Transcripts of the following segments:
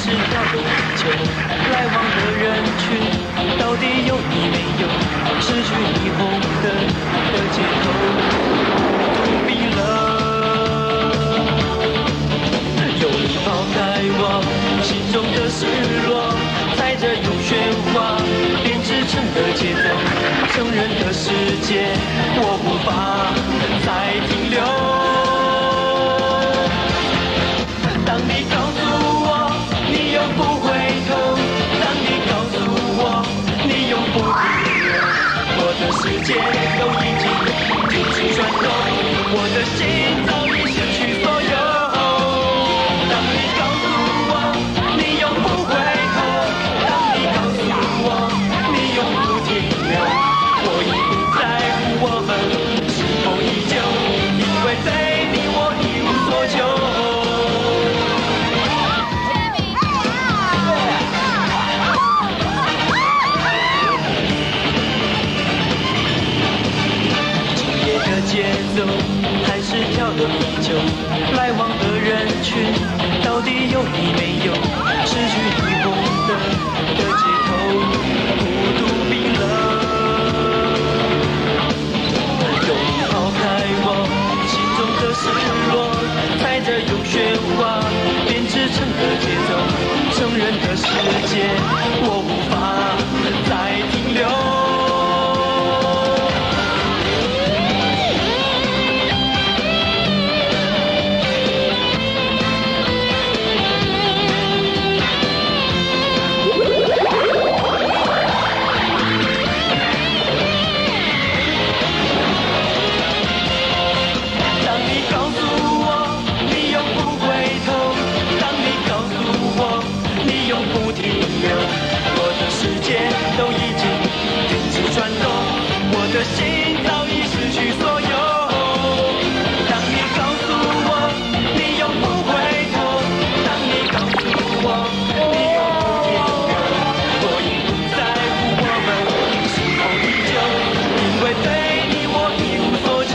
是跳动地球，来往的人群，到底有你没有？失去霓虹灯的街头，冰冷。有你抛开我心中的失落，在这用喧哗编织成的节奏，成人的世界，我无法再停留。 当你告诉我你永不回头，当你告诉我你永不停留，我的世界都已经停止转动，我的心早已失去所有。当你告诉我你永不回头，当你告诉我你永不停留，我已不在乎我们 是否依旧，因为对你我一无所求。今夜的节奏还是跳动依旧，来往的人群到底有你没有？失去霓虹灯的街头，孤独冰冷。 用力抛开我心中的失落，在这用喧哗编织成的节奏，成人的世界，我无法再停留。 当你告诉我你永不回头，当你告诉我你永不停留，我的世界都已经停止转动，我的心早已失去所有。当你告诉我你永不回头，当你告诉我你永不停留，我已不在乎我们是否依旧，因为对你我一无所求。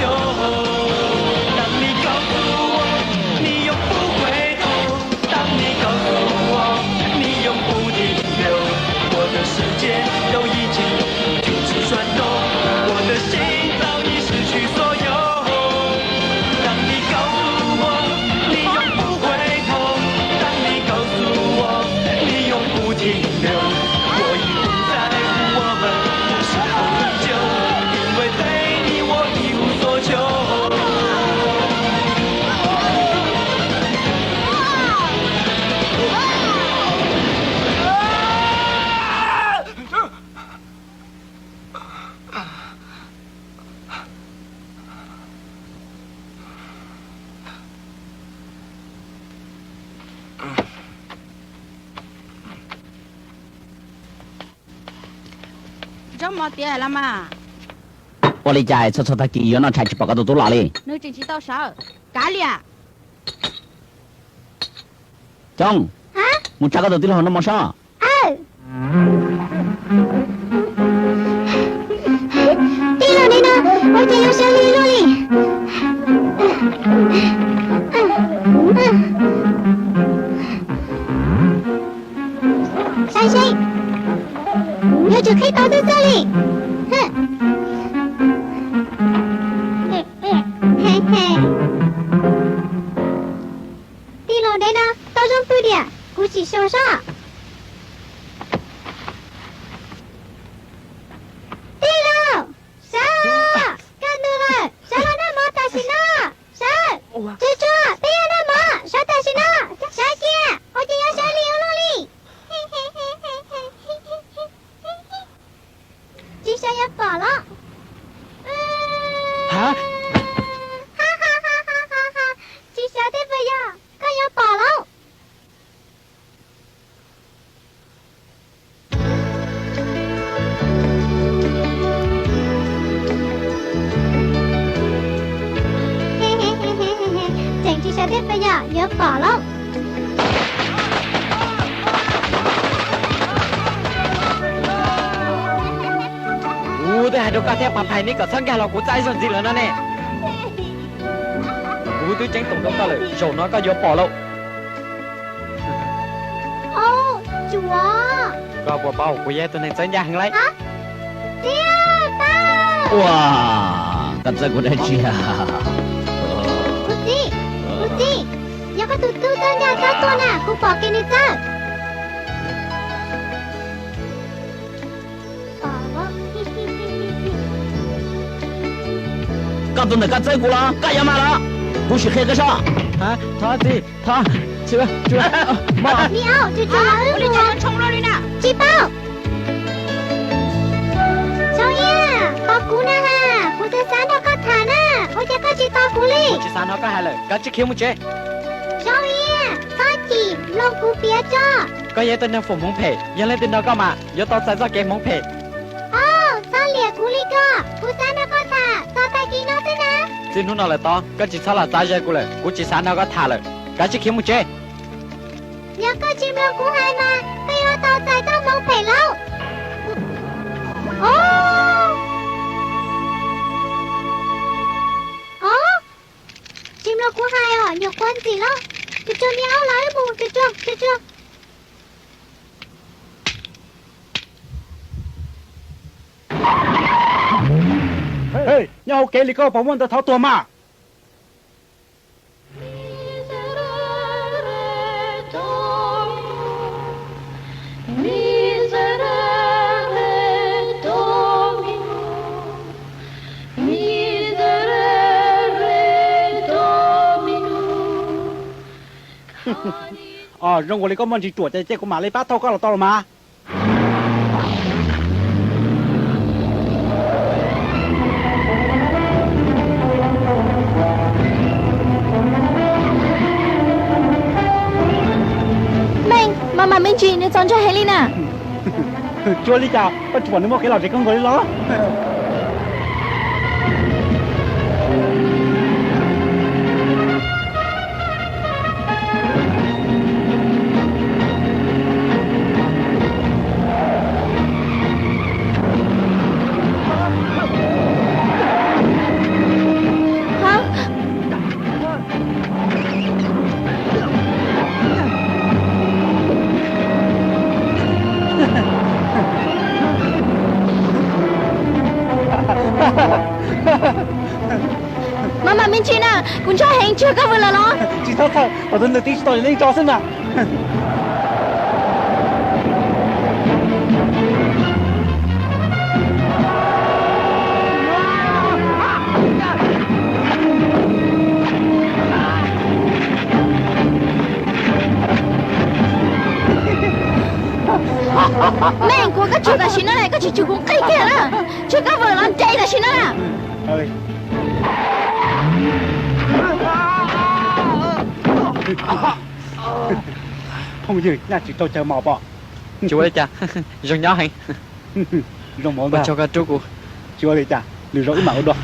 当你告诉我你永不回头，当你告诉我你永不停留，我的世界都已经停止转动，我的心早已失去所有。当你告诉我你永不回头，当你告诉我你永不停留，我已不在乎我们是否依旧，因为对你我一无所求。 Zaub mov tiav los mas. Ua li cas txhua txhua tag kis yuav noj tshais tsis pom koj tus tub los li? Nws tseem tsis tau sawv. Kav liam. Coob, mus tsa koj tus tij laug noj mov sob. Tij laug Deb no ua cas yuav sawv lig luaj li? Saib seb, yuav tsum qhib tau twb txawj li. Tij laug Deb no tau zoo pw diam, kuv sim xyuas sob. Tij laug, sawv, kaj ntug lawm, sawv los noj mov tam sim no. Sawv, tsuag tsuag, peb yuav noj mov, sawv tam sim no. Sawv kiag, ua cas yuav sawv lig ua luaj li? Tsis sawv yuav pom lauj. Tsis sawv thiab puas yog koj yuav pom lauj? Tseem tsis sawv thiab puas yog yuav pom lauj? Kuv twb hais rau koj thiab Paj Phais, neb kom txhob nkag los kuv txaj ib zaug ntxiv lawm no ne. Kuv twb ceeb toom rau koj lawm, zaum no koj yuav pom lauj. tsuav. Koj puas paub kuv yog tus neeg txawj ncaj heev lauj? Txiv, pab! Ua, koj txawj kuv dab tsi? Kuv txiv, kuv txiv, yog koj tus tub txawj ncaj txawj tuag na, kuv pom kev nws txawj. Koj tus ntawm koj txawj kuv los koj yuav mag los? Kuv sim qhia koj soj. Thov txiv, thov. Ni au, tsuas tsuas los wb mus. Tsis paub. Txhob iab, tos kuv na ha, kuv txawm xav nrog koj tham na, ua cas koj tsis tos kuv li? Kuv tsis xav hnov koj hais lawm, koj tsij khiav mus tsev. Txhob iab, txhob chim, mloog kuv piav tso. Koj yog ib tug neeg foom hmoov phem, yog leej twg nrog koj mas yuav tau txais txoj kev hmoov phem. Au, txhob liam kuv li ko, kuv xav nrog koj tham, tos tag kis no xwb na. Txij hnub no lawm tod, koj tsis txhob los txav ze kuv lawm, kuv tsis xav nrog koj tham lawm, koj tsij khiav mus tsev. Yog koj tsis mloog kuv hais mas koj yuav tau txais txoj hmoov phem lauj. Au, au, tsis mloog kuv hais os, nyuam qhuav ntxim lauj. Tsuas tsuas, ni au, los wb mus, tsuas tsuas, tsuas tsuas. Nyob hauv kev li koj puas muaj ntawv thov tuag mas? Os, zoo ua li koj muaj ntsis ruam ces cia kuv mam li pab thauj koj los tau los mas. Meej, mas mam me ntsis, nws txaus ntshai heev li na. Tsuas li cas, koj tsis pom nws muaj kev lom zem kawg nkaus li los? Mas mam me ntsis na, kuv ntshai heev, tsis yog koj vwm lawm los? Tsis txhob txhawj, tus ntawd nws tib tsis tau li, nej tso xwb mas. Meej, kuv ua koj tsaug tam sim no lawm, koj tsis tsum kuv nqi kiag na. Tsis yog koj vwm los, nres tam sim no na. Phooj ywg, nyaj tsis raug cawv mos pom. Tsis ua li cas, zoo nyob heev. Zoo mov ntag. Ua tsaug koj rub kuv. Tsis ua li cas, lwm zaus wb mam ua dua.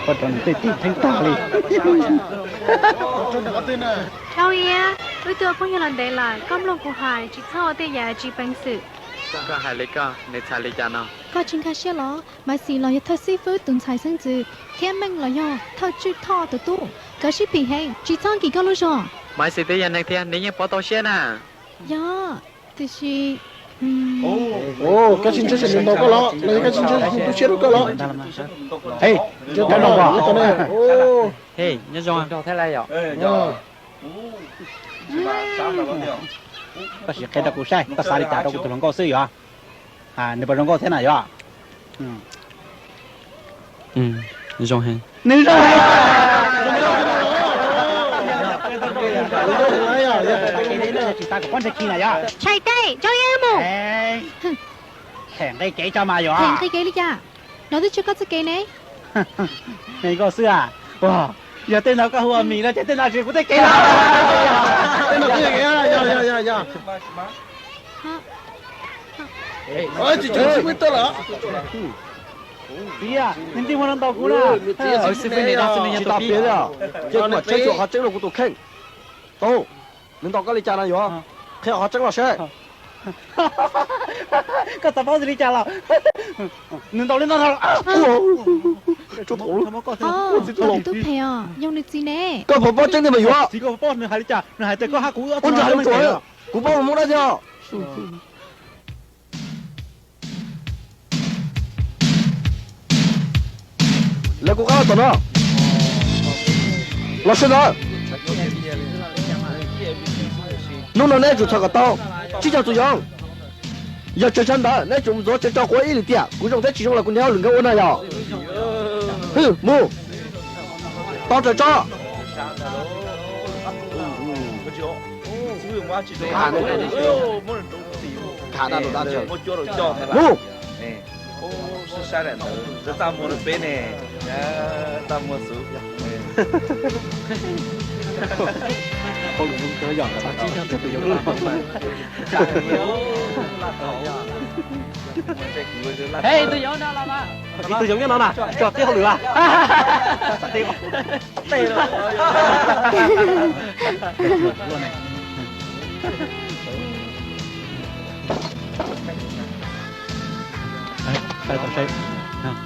Ua rau nws tej tib theej tag li. Dhau Iab, wb twb ua phooj ywg los ntev lawm, koj mloog kuv hais, tsis txhob ua tej yam tsis peev xwm. Koj hais li koj, nws txhais li cas no? Koj tsis nkag siab los? Maiv Xis los yog thawj xib fwb tus ntxhais xeeb ntxwv, thiab Meej los yog thawj tswj thoj tus tub. Nkawd sib phim heev, tsis txhob nkim koj lub zog. Maiv Xis twb yog neeg thiab, nws yeej pov tau siab na. Yog, tiam sis... Koj tsis ntseeg nws ntaus koj los? Los yog koj tsis ntseeg nws tu siab rau koj los? Hej, nyob zoo. Koj sim qhia rau kuv saib, koj xav li cas rau kuv tus hluas nkauj xwb yog? Nws puas zoo nkauj thiab na yog? Zoo heev. Nws zoo heev. Tsis tas kom pob ntseg khi na yog? Tshais tes, tso li mus. Them nqi kev tso mas yog. Them nqi kev li cas? No twb tsis yog koj txoj kev ne. Hais koj xwb a. Yog tej no koj hu ua mis no ces tej no tsis yog kuv txoj kev na. Txiv, neb tig muab ntaus kuv na. Xib fwb, neb yog tus tib, ces kuv mam tshawb tsuas qhov tseeb rau kuv tus kheej. Tau, nws ntaus koj li cas no yuav qhia qhov tseeb los seb. Koj xav paub xws li cas los? Nws ntaus li no. Tub phem os, yog nws txiv ne. Koj puas paub tseeb tiag mas yuav. Txiv, koj paub nws hais li cas? Nws hais tias koj hab kuv ua nws hais lus tsuas, kuv paub mus muab dab tsi os. Lawv kuv qab los tom no. Los sawv ntawd. Hnub no neb yuav tsum txhom kom tau tsib caug tus yoov. Yog tsis tau ntawd neb yuav tsum ntxuav tsev tso quav ib lwm tiam. Kuv zoo thiab tsis zoo los kuv niaj hauj lwm nkawd ua no yog. Hwj, mus. Tau raws tso. Mus. Ib tug yoov no mas tso tib hauj lwm as.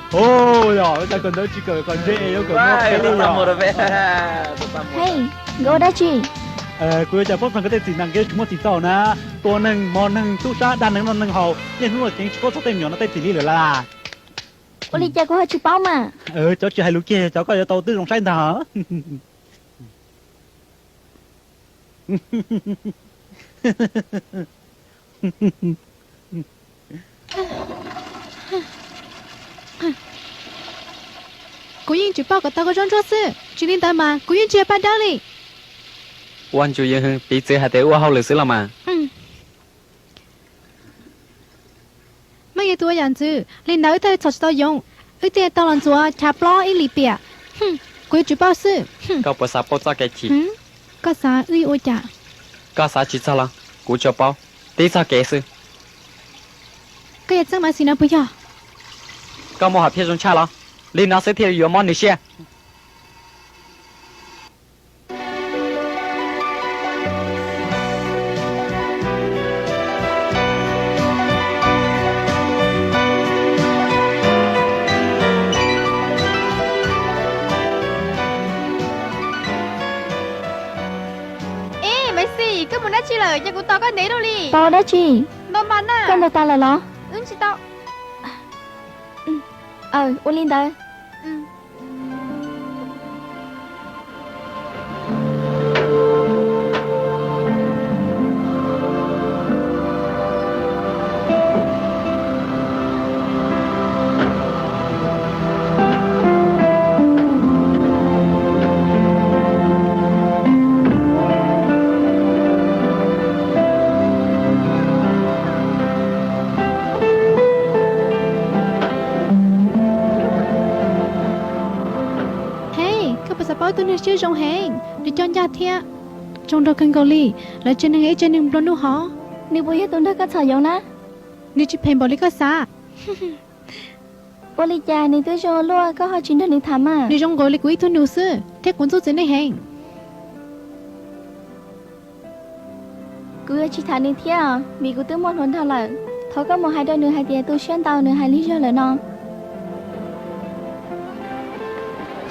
Yog ua cas kawm ntawv tsis kawm kom ntse, yuav kawm muaj qe li os. Hej, nkawd ua dab tsi? Kuv yuav cas paub txog nkawd tej txim na, nkawd tsis muaj txim txaus na. Tua neeg, mos neeg, tub sab, dag neeg noj neeg haus, niaj hnub no ces tsis paub txog tej me nyuam no tej txim li lawm las. Ua li cas kuv ho tsis paub mas? Cov tsis hais lus kiag, cov koj yuav tau twb zoo saib ntag. Kuv yeej tsis paub kom tau koj zaub ntsuab xwb, tsis li ntawd mas kuv yeej tsis yog paj dawb li. Ua ntsus yeej hwj, piv txwv hais tias wb ua hauj lwm xwb los mas. Mej yog tus ua yam ntxwv, li ntawd wb thiaj txhom tsis tau yoov, wb thiaj tau los ntxuav chav plob ib lim piam. Kuv yuav tsis paub xwb. Koj puas xav paub txoj kev chim? Koj xav wb yuav ua cas? Koj xav tsis txog los kuv tsuas paub tib txoj kev xwb. Koj yog txeeb Maiv Xis no puas yog? Koj muaj hom phiaj zoo tshaj los? Li no xwb thiaj yuav mob nws siab. Ej, Maiv Xis, koj mus dab tsi lawm? Cas kuv tos koj ntev luaj li? Tos dab tsi? Ntaus npas na. Koj ntaus tas lawm los? Wb tsis tau. Aw, ua li ntawd. Hej, koj puas xav paub ib tug neeg siab zoo heev, nws coj ncaj thiab zoo nraug kawg nkaus li, lawv tsev neeg ib tsev neeg nplua nuj hov. Nws puas yog tus nrog koj txhom yoov na? Nws tsis phem npaum li koj xav. Ua li cas nws twb zoo ua luaj koj ho tsis nrog nws tham mas? Nws zoo nkaus li kuv ib tug nus xwb thiab kuv ntxub txiv neej heev. Kuv yuav tsis tham nws thiab os, vim kuv twb muaj hluas nraug lawm. Thov koj mus hais rau nws hais tias tu siab ntau, nws hais lig zog lawm no.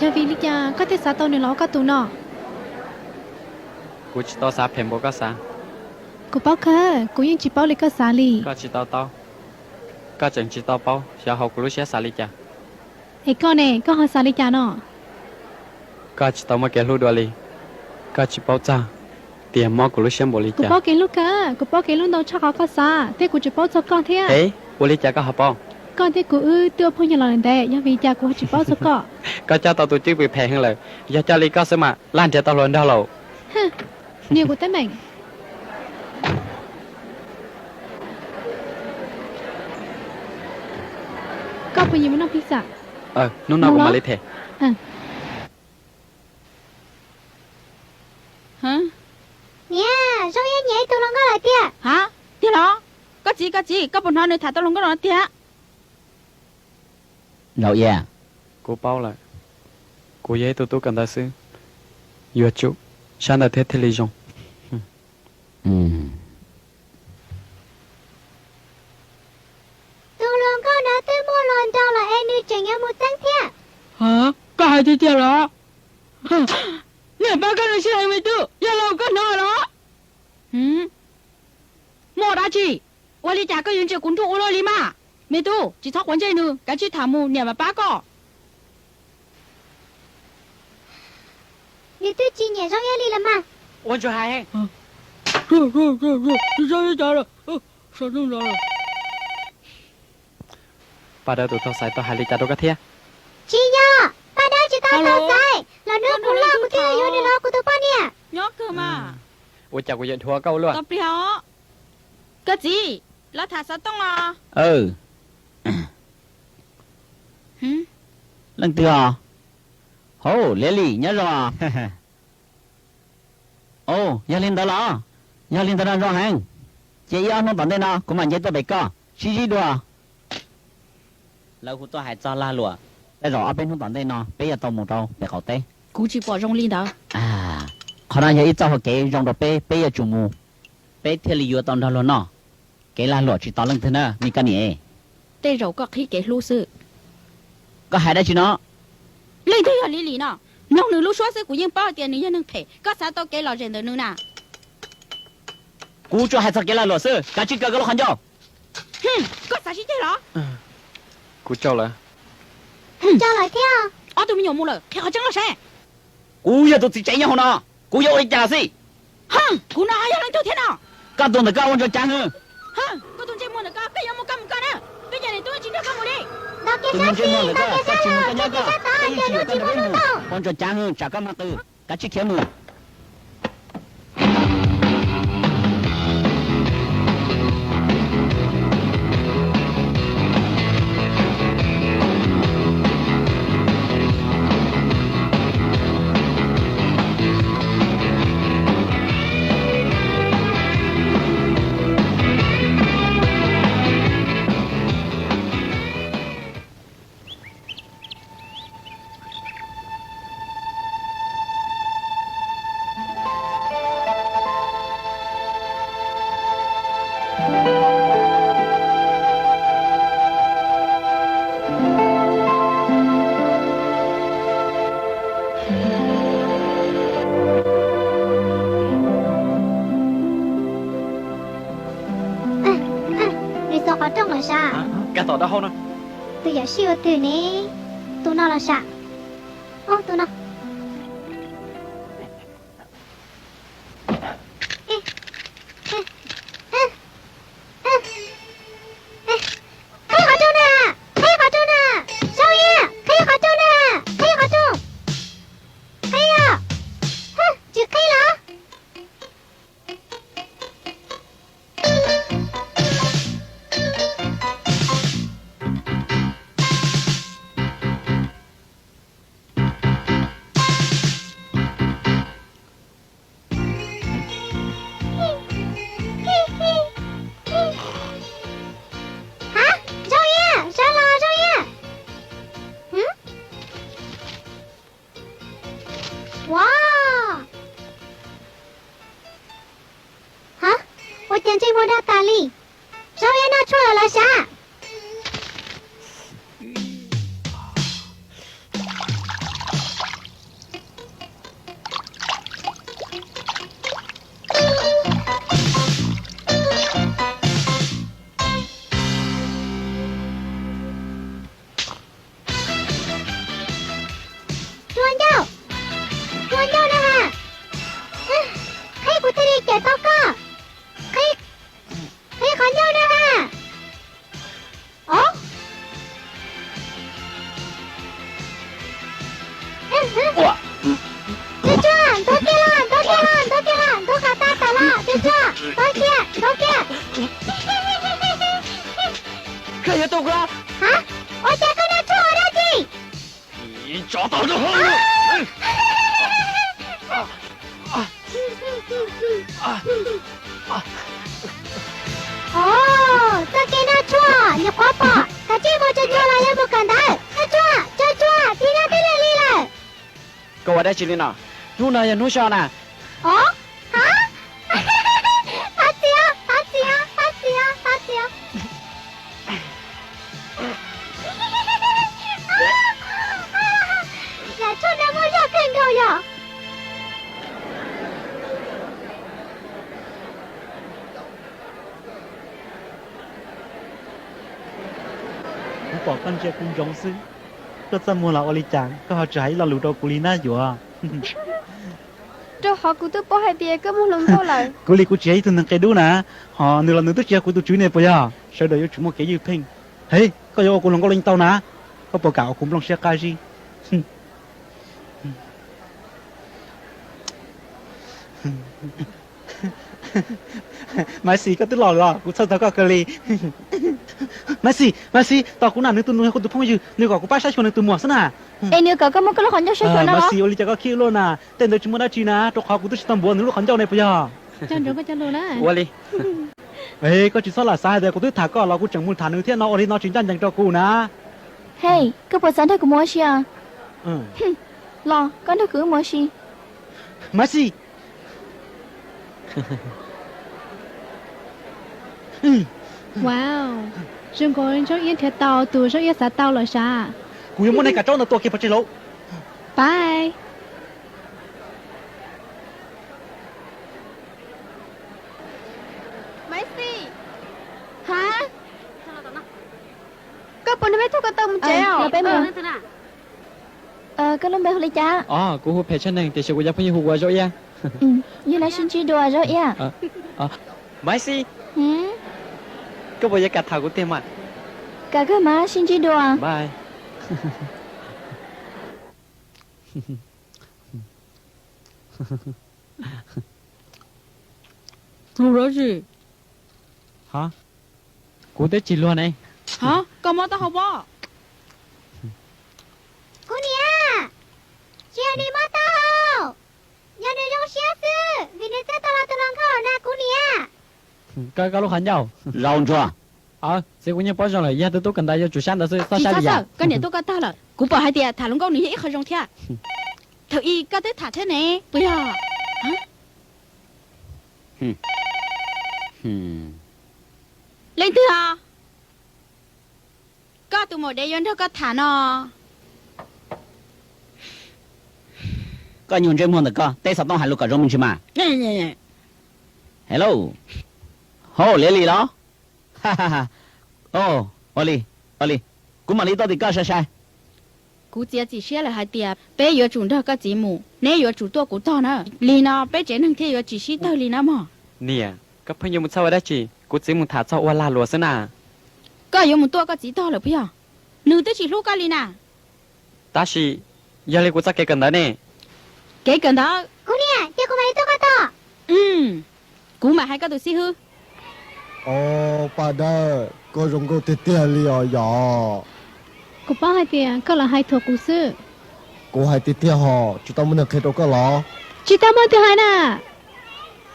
Yog vim li cas koj thiaj xav tau nws los ua koj tus no? Kuv tsis tau xav phem npaum koj xav. Kuv paub kawg, kuv yeej tsis paub li koj xav li. Koj tsis tau taub, koj tseem tsis tau paub xyov hauv kuv lub siab xav li cas. Es koj ne, koj ho xav li cas no? Koj tsis tau muaj kev hlub dua li, koj tsis paub txog tias mob kuv lub siab npaum li cas. Kuv paub kev hlub kawg, kuv paub kev hlub ntau tshaj qhov koj xav, thiab kuv tsis paub txog koj thiab. Hev, ua li cas koj ho paub? Koj thiab kuv wb twb ua phooj ywg los lawm ntev, yog vim li cas kuv ho tsis paub txog koj? Koj coj tau tus cwj pwm phem heev lawm, yog coj li koj xwb mas laj nrhiav tau hluas nraug lawm. Niag kuv teeb meem. Koj puas nyiam mus noj pizza? Hnub no kuv mam li them. Niam, zoo li nyiam ib tug hluas nkauj tiag. Ha, tiag los? Koj txiv, koj txiv, koj puas hnov nws tham tau hluas nkauj no tiag? Zaum Iab, kuv paub lawm, kuv yog ib tug tub kawm ntawv xwb, yuav tsum sab ntawd thiab thiaj li zoo. Tus hluas nkauj ntawd twb muaj hluas nraug lawm es nws tseem yuav mus txeeb thiab. Ha, koj hais tiag tiag los? Niam pab koj nws sib heev me tub, yog los koj hnov los? Muaj dab tsi? Ua li cas koj yuav ntsia kuv nruj ua luaj li mas? Me tub, tsis txhob quav ntsej nws, kav tsij tham mus, niam mam pab koj. Nws twb tsis nyiam Zoo Iab li los mas. Ua ntsuag hais heev. Paj Dawb tus tog Xaiv tau hais li cas rau koj thiab? Tsis yog, Paj Dawb tsis tau tog Xaiv, lawv nug kuv loj kuv thiaj yuav nws los kuv tus poj niam. Nyob kawg mas. Ua cas kuv yuav dhuav koj ua luaj? Tau pliag os. Koj txiv, los tham xov tooj os. Leej twg os? Hauv, Liab Lis, nyob zoo os. Ov, yog li ntawd los? Yog li ntawd no zoo heev. Ces ib ob hnub tom ntej no kuv mam nce tuaj pem koj sib zib dua. Lawv kuj tuaj hais txog lag luam, tej zaum ob peb hnub tom ntej no peb yuav tau mus rau pem qaum teb. Kuv tsis pom zoo li ntawd. Qhov no yog ib txoj hau kev zoo rau peb, peb yuav tsum mus, peb thiaj li yuav tau nrog luag noj. Kev lag luam tsis tos leej twg na me koj niam. Tej zaum koj qhib kev hlub xwb. Koj hais dab tsi no? Leej twg yog Liab Lis no? Mloog nws lub suab xwb kuv yeej paub hais tias nws yog neeg phem. Koj xav tau kev lom zem ntawm nws na? Kuv tsuas hais txog kev lag luam xwb, kav tsij kaw koj lub qhov ncauj. Koj xav sib ceg los? Kuv tso lawm. Tso lawm thiab. Ob tug me nyuam mus lawm, qhia qhov tseeb los saib. Kuv yog tus txiv tsev nyob hauv no, kuv yuav ua li cas xij? Kuv no yog leej twg thiab no? Koj tus ntawm koj ua ntsuag cav hwv. Koj tus ntsej muag ntawm koj, koj yuav mus koj mus koj na. Peb cov niam tub tsis nrog koj mus li. Tus ntsej muag ntawm koj, koj tsis mus koj nyob koj, peb yuav tau nrog peb mus. Ua ntsuag cav hwv, tsam koj mag qw, kav tsij khiav mus. Nws xaus qhov rooj lawm sav. Kag tom dab hau no. Tus yawm sij ua twg ne? Tus no los sav. Tus no. Qhib qhov rooj na, qhib qhov rooj na, Zoo Iab, qhib qhov rooj na, qhib qhov rooj. Qhib os. Tsis qhib los? Ha, Zoo Iab, sawv los Zoo Iab. Ua, ha, ua cas ntsej muag dag tas li? Zoo Iab noj tshuaj lawm los sav. Tua ncauj, tua ncauj na ha. Qhib kuv thiaj li cawm tau koj. Qhib, qhib qhov ncauj na ha. Ov, Tsuag tsuag, nthuav kiag los, nthuav kiag los, nthuav kiag los, nthuav kom tag tawm los, Tsuag tsuag, nthuav kiag, nthuav kiag. Koj yuav tua kuv los? Ha, ua cas koj noj tshuaj ua dab tsi? Tsov tau rau hauv. Os, txoj kev noj tshuaj, nyuam qhuav pom, kav tsij mus tsuag tsuag los yog mus kawm ntawv. Noj tshuaj, tsuag tsuag, tsis noj twb lig lig lawm. Koj ua dab tsi li no? Hnub no yog hnub so na. Os, ha, thov txim, thov txim, thov txim, thov txim. Yam tshuaj no muaj zog kawg nkaus yom. Kuv pom koj ntsia kuv ntsoov xwb, koj txaj muag los ua li cas koj ho tsis hais ib lo lus rau kuv li na yuav? Rau qhov kuv twb paub hais tias koj muaj hluas nkauj lawm. Kuv li kuv tsis yog ib tug neeg qia dub na, ho nws los nws twb tsis yog kuv tus tswv ne puas yog? Sawv daws yuav tsum muaj kev ywj pheej. Hev, koj yuav ua kuv hluas nkauj li tau na, koj puas kam ua kuv nplooj siab qab zib? Maiv Xis, koj twb los lawm los kuv txhawj tau koj kawg li. Maiv Xis, Maiv Xis, tos kuv na, nws tus nus yog kuv tus phooj ywg, nws kom kuv pab saib xyuas nws tus muam xwb na. Es nws kom koj muab koj lub qhov ncauj saib xyuas no. Maiv Xis, ua li cas koj khib luaj na? Tej ntawd tsis muaj dab tsi na, rau qhov kuv twb tsis tau npuav nws lub qhov ncauj ne puas yog? Ua li. Es koj tsis txhob lam xav hais tias kuv twb tham koj los kuv tseem mus tham nws thiab no, ua li no tsis ncaj ncees rau kuv na. Hej, koj puas xav nrog kuv mus ua si os? Los koj nrog kuv wb mus ua si. Maiv Xis. Wow, zoo nkaus Zaub Iab nrhiav tau tus Zaub Iab xav tau lawm sav. Kuv yuav muab nej kav tsaub ntawd tua kiag pov tseg lauj. Pab. Maiv Xis. Ha? Koj puas nrog peb thauj koj taw mus tsev os? Koj lub npe hu li cas? Os, kuv hu Phem Tshaj Neeg tiam sis kuv cov phooj ywg hu ua Zaub Iab. Yog li sib ntsib dua Zaub Iab. Maiv Xis, koj puas yuav kam tham kuv tiag mas? Kam kawg mas, sib ntsib dua. Hu dab tsi? Ha, kuv twb tsis luag ne. Ha, koj mob taub hau pob? Kuv niam, tsis yog nws mob taub hau, yog nws zoo siab xwb vim nws txhawj tau los tus hluas nkauj na kuv niam. Koj, koj lub qhov ncauj. Zaub ntsuag. Txiv, kuv nyiag pob zoo lawm, yog tus tub kawm ntawv yuav tsum sab ntawd xwb, txhob sab li yam. Koj niam tuaj koj tag lawm, kuv pom hais tias tham hluas nkauj nws yog ib qho zoo thiab. Thaum ub koj twb tham thiab ne, puas yog? Leej twg os? Koj tus maum dev yuav nrog koj tham no. Koj nyuag ntsej muag ntawm koj, teb xov tooj hais lus kom zoo me ntsis mas. Hello, ho Liab Lis los? Ua li, ua li, kuv mam li tuaj tim koj sai sai. Kuv txiav txim siab lawm hais tias peb yuav tsum nrog koj txiv mus, neb yuav tsum tuaj kuv tog na, li no peb tsev neeg thiaj yuav tsis sib tawg li na mog. Niam, koj pheej yuav mus txhawj ua dab tsi? Kuv txiv mus tham txog ua lag luam xwb na. Koj yuav mus tuaj koj txiv tog lawm puas yog? Nws twb tsis hlub koj li na. Tab sis yog li kuv txoj kev kawm ntawv ne? Kev kawm ntawv? Kuv niam, cia kuv mam li tuaj koj tog. Kuv mam hais koj tus xib hwb. Os, Paj Dawb, koj zoo nkauj tiag tiag li os yom. Kuv paub hais tias koj lam hais thuam kuv xwb. Kuv hais tiag tiag hos, tsis tau muaj neeg qhia rau koj los? Tsis tau muaj twg hais na.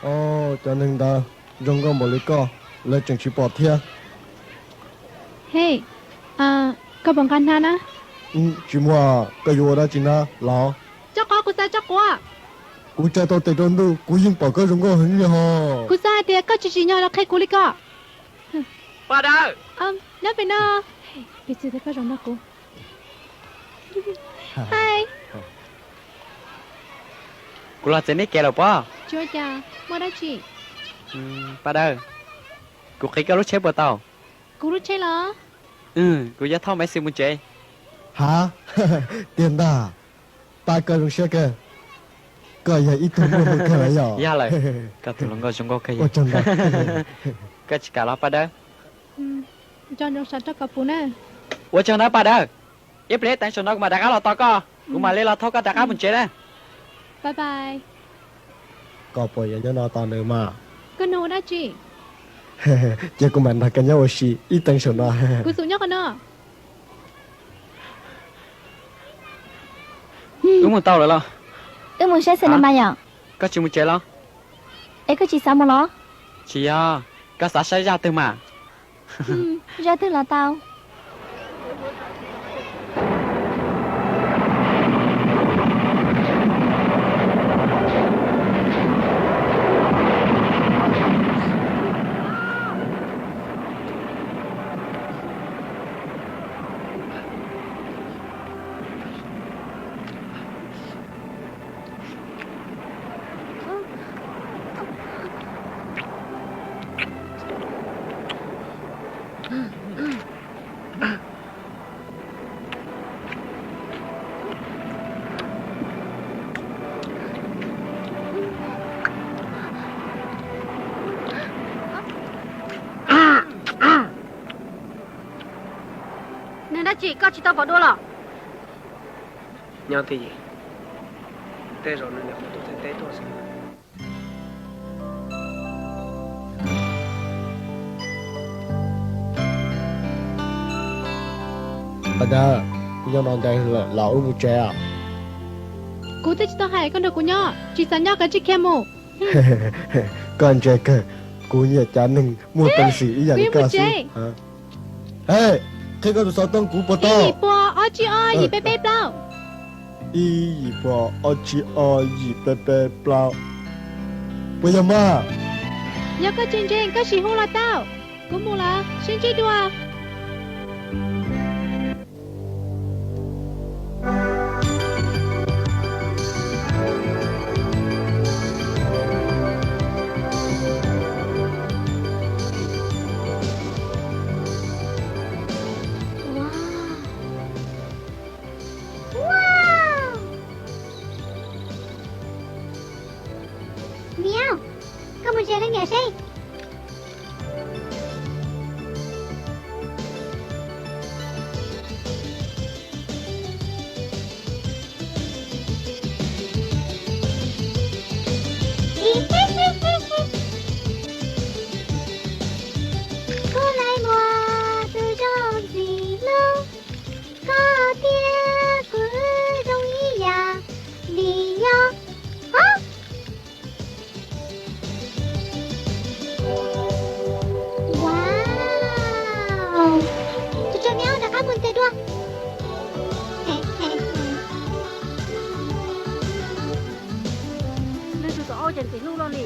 Os, cov neeg ntawd zoo nkauj npaum li koj, lawv tseem tsis pom thiab. Hej, koj puas nqa hnab na? Tsis muaj, koj yuav ua dab tsi na los? Tso quav, kuv xav tso quav. Kuv tsa tau tes rau ntuj, kuv yeej pom koj zoo nkauj heev li hos. Kuv xav hais tias koj tsis tsim nyog los qhia kuv li ko. Paj Dawb. Nyob pem no. Piv txwv tias koj zoo nrog kuv. Hais. Kuv los txev neb kev lawm pob? Tsis ua cas, muaj dab tsi? Paj Dawb, kuv qiv koj lub tsheb puas tau? Kuv lub tsheb los? Kuv yuav thauj Maiv Xis mus tsev. Ha, tiag ntag. Paj, koj zoo siab kawg. Koj yog ib tug muaj hmoo kawg los yog? Yog lawm, koj tus hluas nkauj zoo nkauj kawg. Koj tsis kam los Paj Dawb? Ua tsaug ntau Paj Dawb. Ib pliag teev saum no kuv mam rov qab los tos koj, kuv mam li los thauj koj rov qab mus tsev na. Koj puas yuav nyob no tos nws mas? Koj nug ua dab tsi? Ces kuv mam nrog koj nyob ua si ib teev saum no. Kuv xum nyob qhov no. Wb mus tau lawm los? Wb mus saib cinema yom. Koj tsis mus tsev los? Es koj tsis xav mus los? Tsis yog, koj xav saib zaj twg mas? Zaj twg los tau. Nws dab tsi koj tsis tau pom dua los? Nyob twj ywm, tej zaum nws nyuam qhuav tuaj txhais teb tuaj xwb. Pas Dag, kuv nyob no ntev lawm los wb mus tsev os. Kuv twb tsis tau hais koj nrog kuv nyob, tsis xav nyob koj cia li khiav mus. Koj ntse kawg, kuv nyiam cov neeg muaj peev xwm ib yam li koj xwb. Qhia koj tus xov tooj kuv puas tau? Ib yim pua ob tsib ob yim peb peb plaub. Ib yim pua ob tsib ob yim peb peb plaub. Puas yog mas? Yog koj tsis ntseeg koj sim hu los tau. Kuv mus lawm, sib ntsib dua. Miau, koj mus ze leej niam seb. Kuv lawv muaj tus zoo ntxim hlub, koj thiab kuv zoo ib yam li nyob. Wow, tus tsov niag rov qab mus ntes dua. Nws tus tom ua cas ntxim hlub luaj li.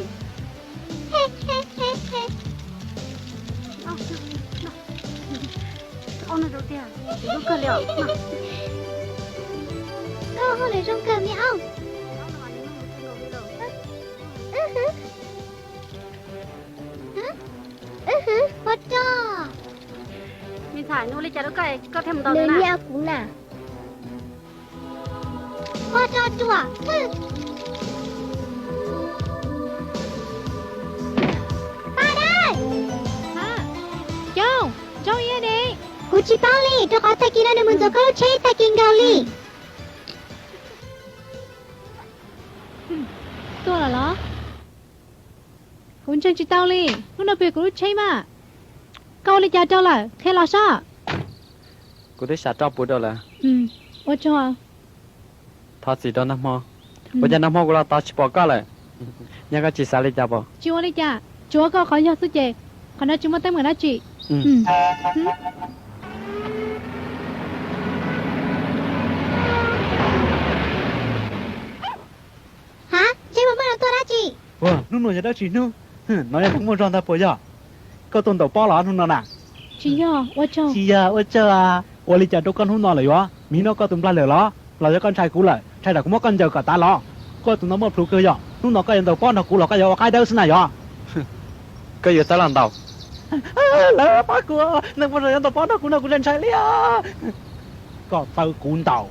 Ua no rau tiag, ntxim hlub kawg li os. Koj hu lawm zoo kawg me aub. Ua tso. Me ntxhais, nws ua li cas rau koj, koj thiaj mus ntaus nws na? Nws liab kuv na. Ua tso ruam. Pab dawb. Coob, zoo ib yam ne. Kuv tsis paub li, rau qhov tag kis no nws mus ntxuav koj lub tsheb tag kis nkaus li. Tuaj lawm los? Kuv ntseeg tsis tau li, hnub no pw kuv lub tsheb mas. Koj ua li cas rau lawm, qhia los saib. Kuv twb sam roj puv rau lawm. Ua tsaug. Thov txim rau nag hmo. Ua cas nag hmo kuv los tos tsis pom koj lawm? Yog koj tsis xav li cas pom? Tsis ua li cas, tsuav koj qhov yog xwb ces qhov no tsis muaj teeb meem dab tsi. Ha, tsheb mas muaj los tuaj dab tsi? Ua, hnub no yog dab tsi hnub? No yog hnub muaj zog ntag puas yog? Koj tuaj ntaus pob los hnub no na? Tsis yog, ua tsaug. Tsis yog, ua tsaug. Ua li cas rau koj hnub no lawm yuav? Miv no koj tus nplaig lawm los? Los yog koj ntshai kuv lawm, ntshai tsam kuv muab koj ncaws kom tav los? Koj tus no muaj plhus kawg yog, hnub no koj yuav ntaus pob nrog kuv los koj yuav ua qaib dawb xwb na yog? Koj yuav tawb los ntaus. Lawv pab kuv, neeg muaj zog yuav ntaus pob nrog kuv no kuv ntshai ntshai li os. Koj tawb kuv ntaus.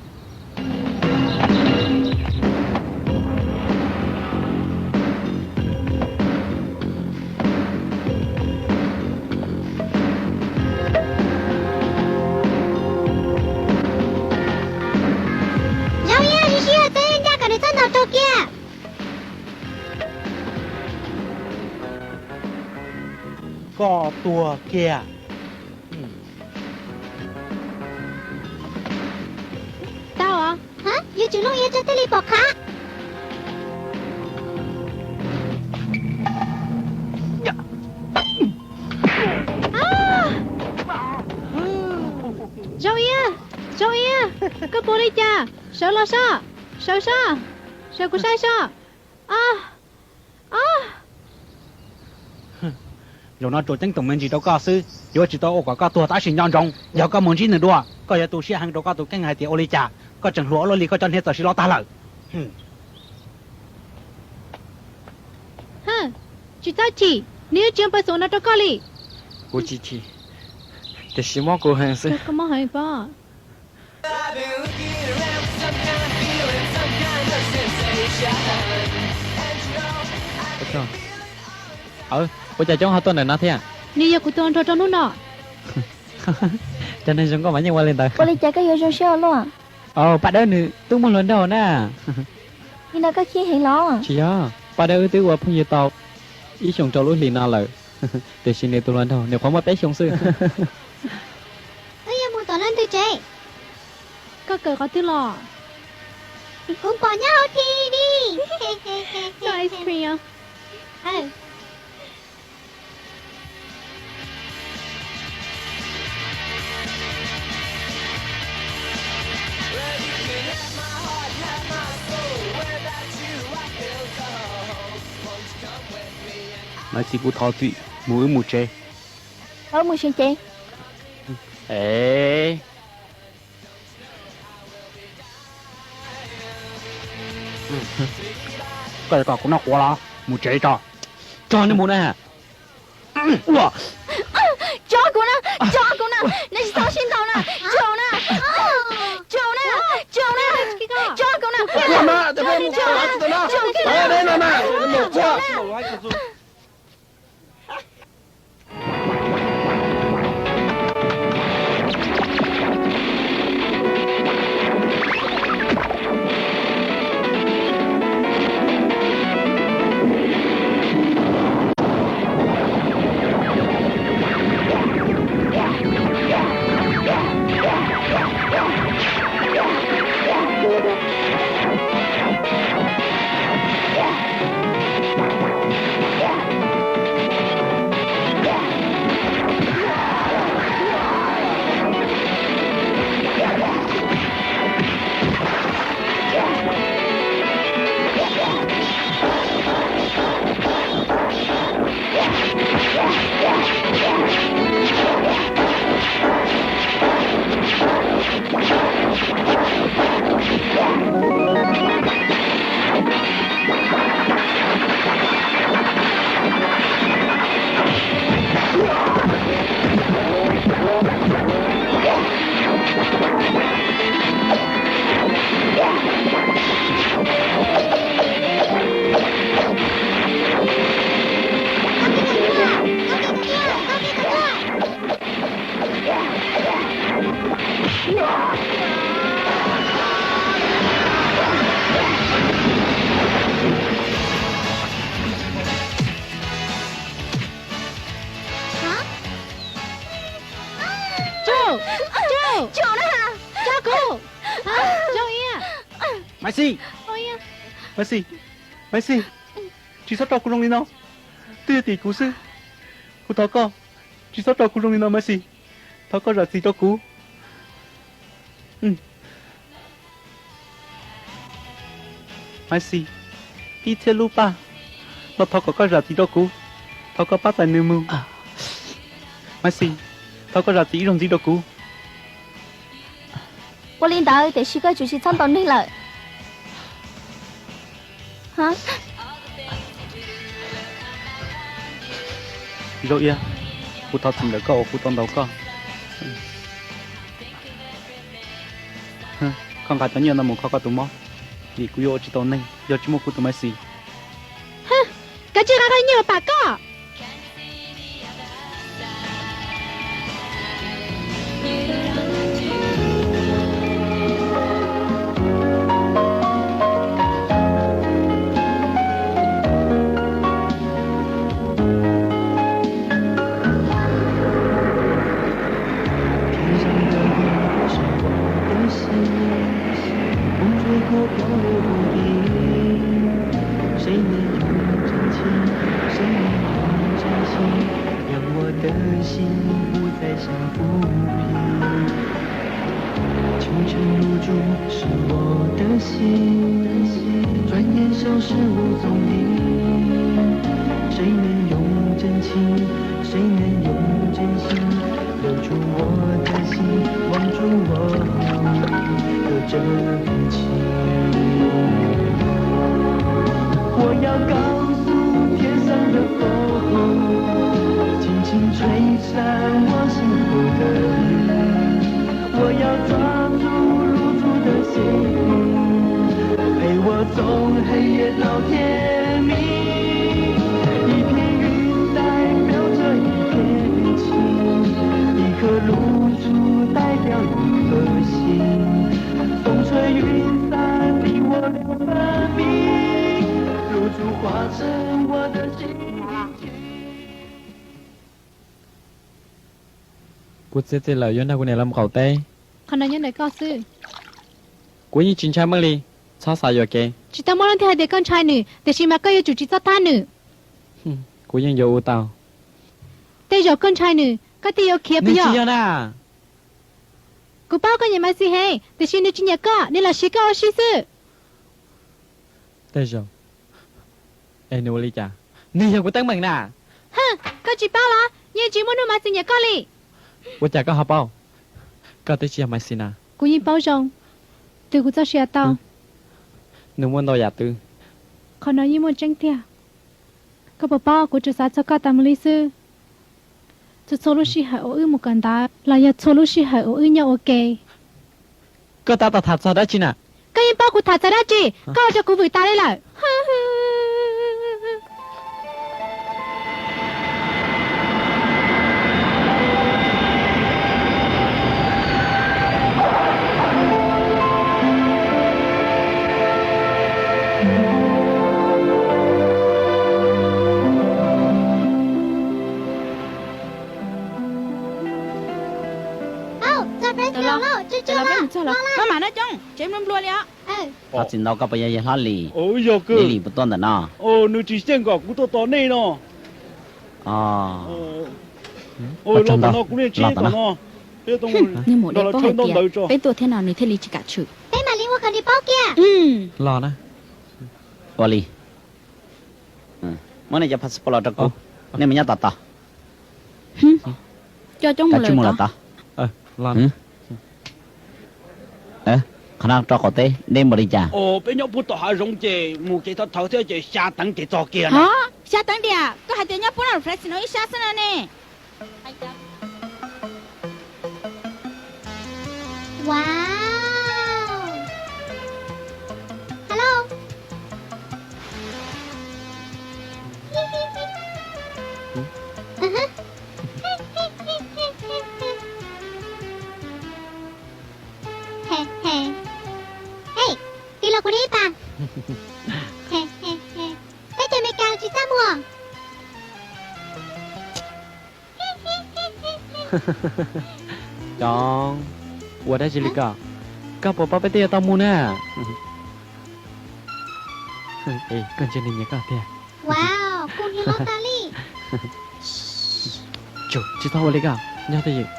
Zoo ib yam li sib hawm txog ncaj kom nws txhob ntaus raug kiag. Koj tuag kiag. Tau os. Yuav tsum looj ia tso thiaj li pom qab. Koj puas ua li cas? Sawv los soj, sawv soj, sawv kuv saib soj. Zaum no tsuas ceeb toom me ntsis rau koj xwb, yuav tsis tau ua kom koj tuag tab sis nco ntsoov, yog koj mus ntsib nws dua, koj yuav tu siab heev rau koj tus kheej hais tias ua li cas koj tseem hluas ua luaj li koj cov hniav txawm sis los tag lawm. Tsis txhob chim, nws yuav tsis ua pawg xum no rau koj li. Kuv tsis chim, tiam sis mob kuv heev xwb. Ua cas coob ho tuaj ntawm no thiab? Nws yog kuv tus hluas nraug rau hnub no. Cov neeg zoo nkauj mas yeej ua li ntawd. Ua li cas koj yuav zoo siab ua luaj? Paj Dawb nws twb muaj hluas nraug na. Li no koj khib heev los? Tsis yog, Paj Dawb wb twb ua phooj ywg tau ib xyoos rau lub hlis no lawm, tiam sis nws tus hluas nraug nws qhuav muaj peb xyoos xwb. Wb yuav mus tom leej twg tsev? Koj kawm qhov twg los? Kuv pom nyob hauv T V. Maiv Xis, kuv thov txim, mus wb mus tsev. Tau, mus seev cev. Koj yuav kom kuv noj quav los? Mus tsev tso. Tso nws mus na. Tso kuv na, tso kuv na, nej tsis txhob sib ntaus na, tso na, tso na, tso na, tso kuv na, tso kuv na, tso kuv na. Tso, tso, tso na, tso kuv. Maiv Xis, Maiv Xis, Maiv Xis, tsis txhob rau kuv zoo li no. Twb yog tim kuv xwb, kuv thov koj tsis txhob rau kuv zoo li no Maiv Xis. Thov koj zam txim rau kuv. Maiv Xis, ib txhiab lub paj los thov kom koj zam txim rau kuv. Thov koj pab txais nws mus. Maiv Xis, thov koj zam txim ib zaug ntxiv rau kuv. Ua li ntawd tiam sis koj tsuas tsis txhob ntaus neeg lawm. Zaub Iab, kuv thov txim ntawm koj uas kuv tau ntaus koj. Koj nqa cov nyiaj no mus kho koj tus mob, vim kuv yuav ua tsis tau neeg yog tsis muaj kuv tus Maiv Xis. Kav tsij nqa koj nyiaj mus pam koj. 清晨露珠是我的心，转眼消失无踪影。谁能用真情，谁能用真心留住我的心，望住我的真情？我要告诉天上的风，轻轻吹散我心头的云。 我要抓住露珠的心，陪我从黑夜到天明。一片云代表着一片情，一颗露珠代表一颗心。风吹云散，你我两分明，露珠化成我的心灵。 Kuv txiav txim lawm yuav nrog kuv niam los mus qaum teb. Qhov no nyob ntawm koj xwb. Kuv yeej tsis ntshai Maj Lis, txhob xav yuam kev. Tsis tau muaj leej twg hais tias koj ntshai nws, tiam sis mas koj yuav tsum tsis txhob thab nws. Kuv yeej yuav ua tau. Tej zaum koj ntshai nws, koj thiaj yuav khiav puas yog? Tsis yog na. Kuv paub koj nyiam Maiv Xis heev, tiam sis nws tsis nyiam koj, nws lam siv koj ua si xwb. Tej zaum. Es nws ua li cas? Nws yog kuv teeb meem na. Koj tsis paub los? Yeej tsis muaj hnub Maiv Xis nyiam koj li. Ua cas koj ho paub? Koj twb tsis yog Maiv Xis na. Kuv yeej paub zoo, twb kuv txoj sia tau. Nws muaj ntau yam twg? Qhov no yeej muaj tseeb tiag. Koj puas paub kuv tsuas xav txog koj tas mus li xwb. Txhua txhua lub sij hawm uas wb mus kawm ntawv los yog txhua lub sij hawm uas wb nyob ua ke. Koj tab tom tham txog dab tsi na? Koj yeej paub kuv tham txog dab tsi, koj ua rau kuv vwm tas li lawm. Maj mam no coob, tsev nplua nplua li os. Thov txim ntau, koj puas yog yawg hlob Lis? Yog, Lis puas tuaj ntawm no? Nws tsis xyeej kom kuv tuaj tos nej no. Los tom no. Niag maum dej paub hais tias peb tuaj thiab no nws thiaj li tsis kam tshwm. Peb mam li ua kom nws paub kiag. Los na. Ua li. Muab nej cov passport los rau kuv, nej mus nyob tom tod. Coj coob mus lawm tod. Qhov no rau qaum teb deb npaum li cas? Peb nyob puag tom hav zoov ces mus kev thawv thawv thiab ces xya teev ces txog kiag na. Xya teev diam? Koj hais tias nyob puag nram Fresno ib sab xwb no ne. Wow. Hello. He, he. Hey, tig los kuv li ib pas. He, he, he. Peb cov Amelikas tsis txaj muag. Cov, ua dab tsi li koj? Koj puas paub peb twb yuav tau mus na? Koj ntsia nws nyiam koj tiag. Wow, kub hnyiab hlob tas li. Tsum, tsis txhob ua li koj, nyob twj ywm.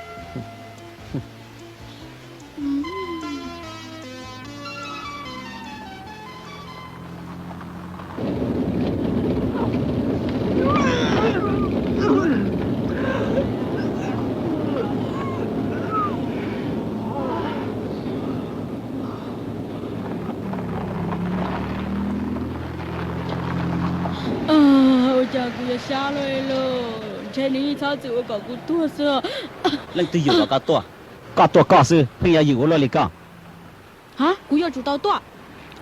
Ua cas kuv yuav sab luaj li lauj? Ntshe nws yeej txhob txwm ua kom kuv tuag xwb. Leej twg yuam kom koj tuaj? Koj tuaj koj xwb, pheej yog yus ua luaj li koj. Ha, kuv yuav tsum tau tuaj.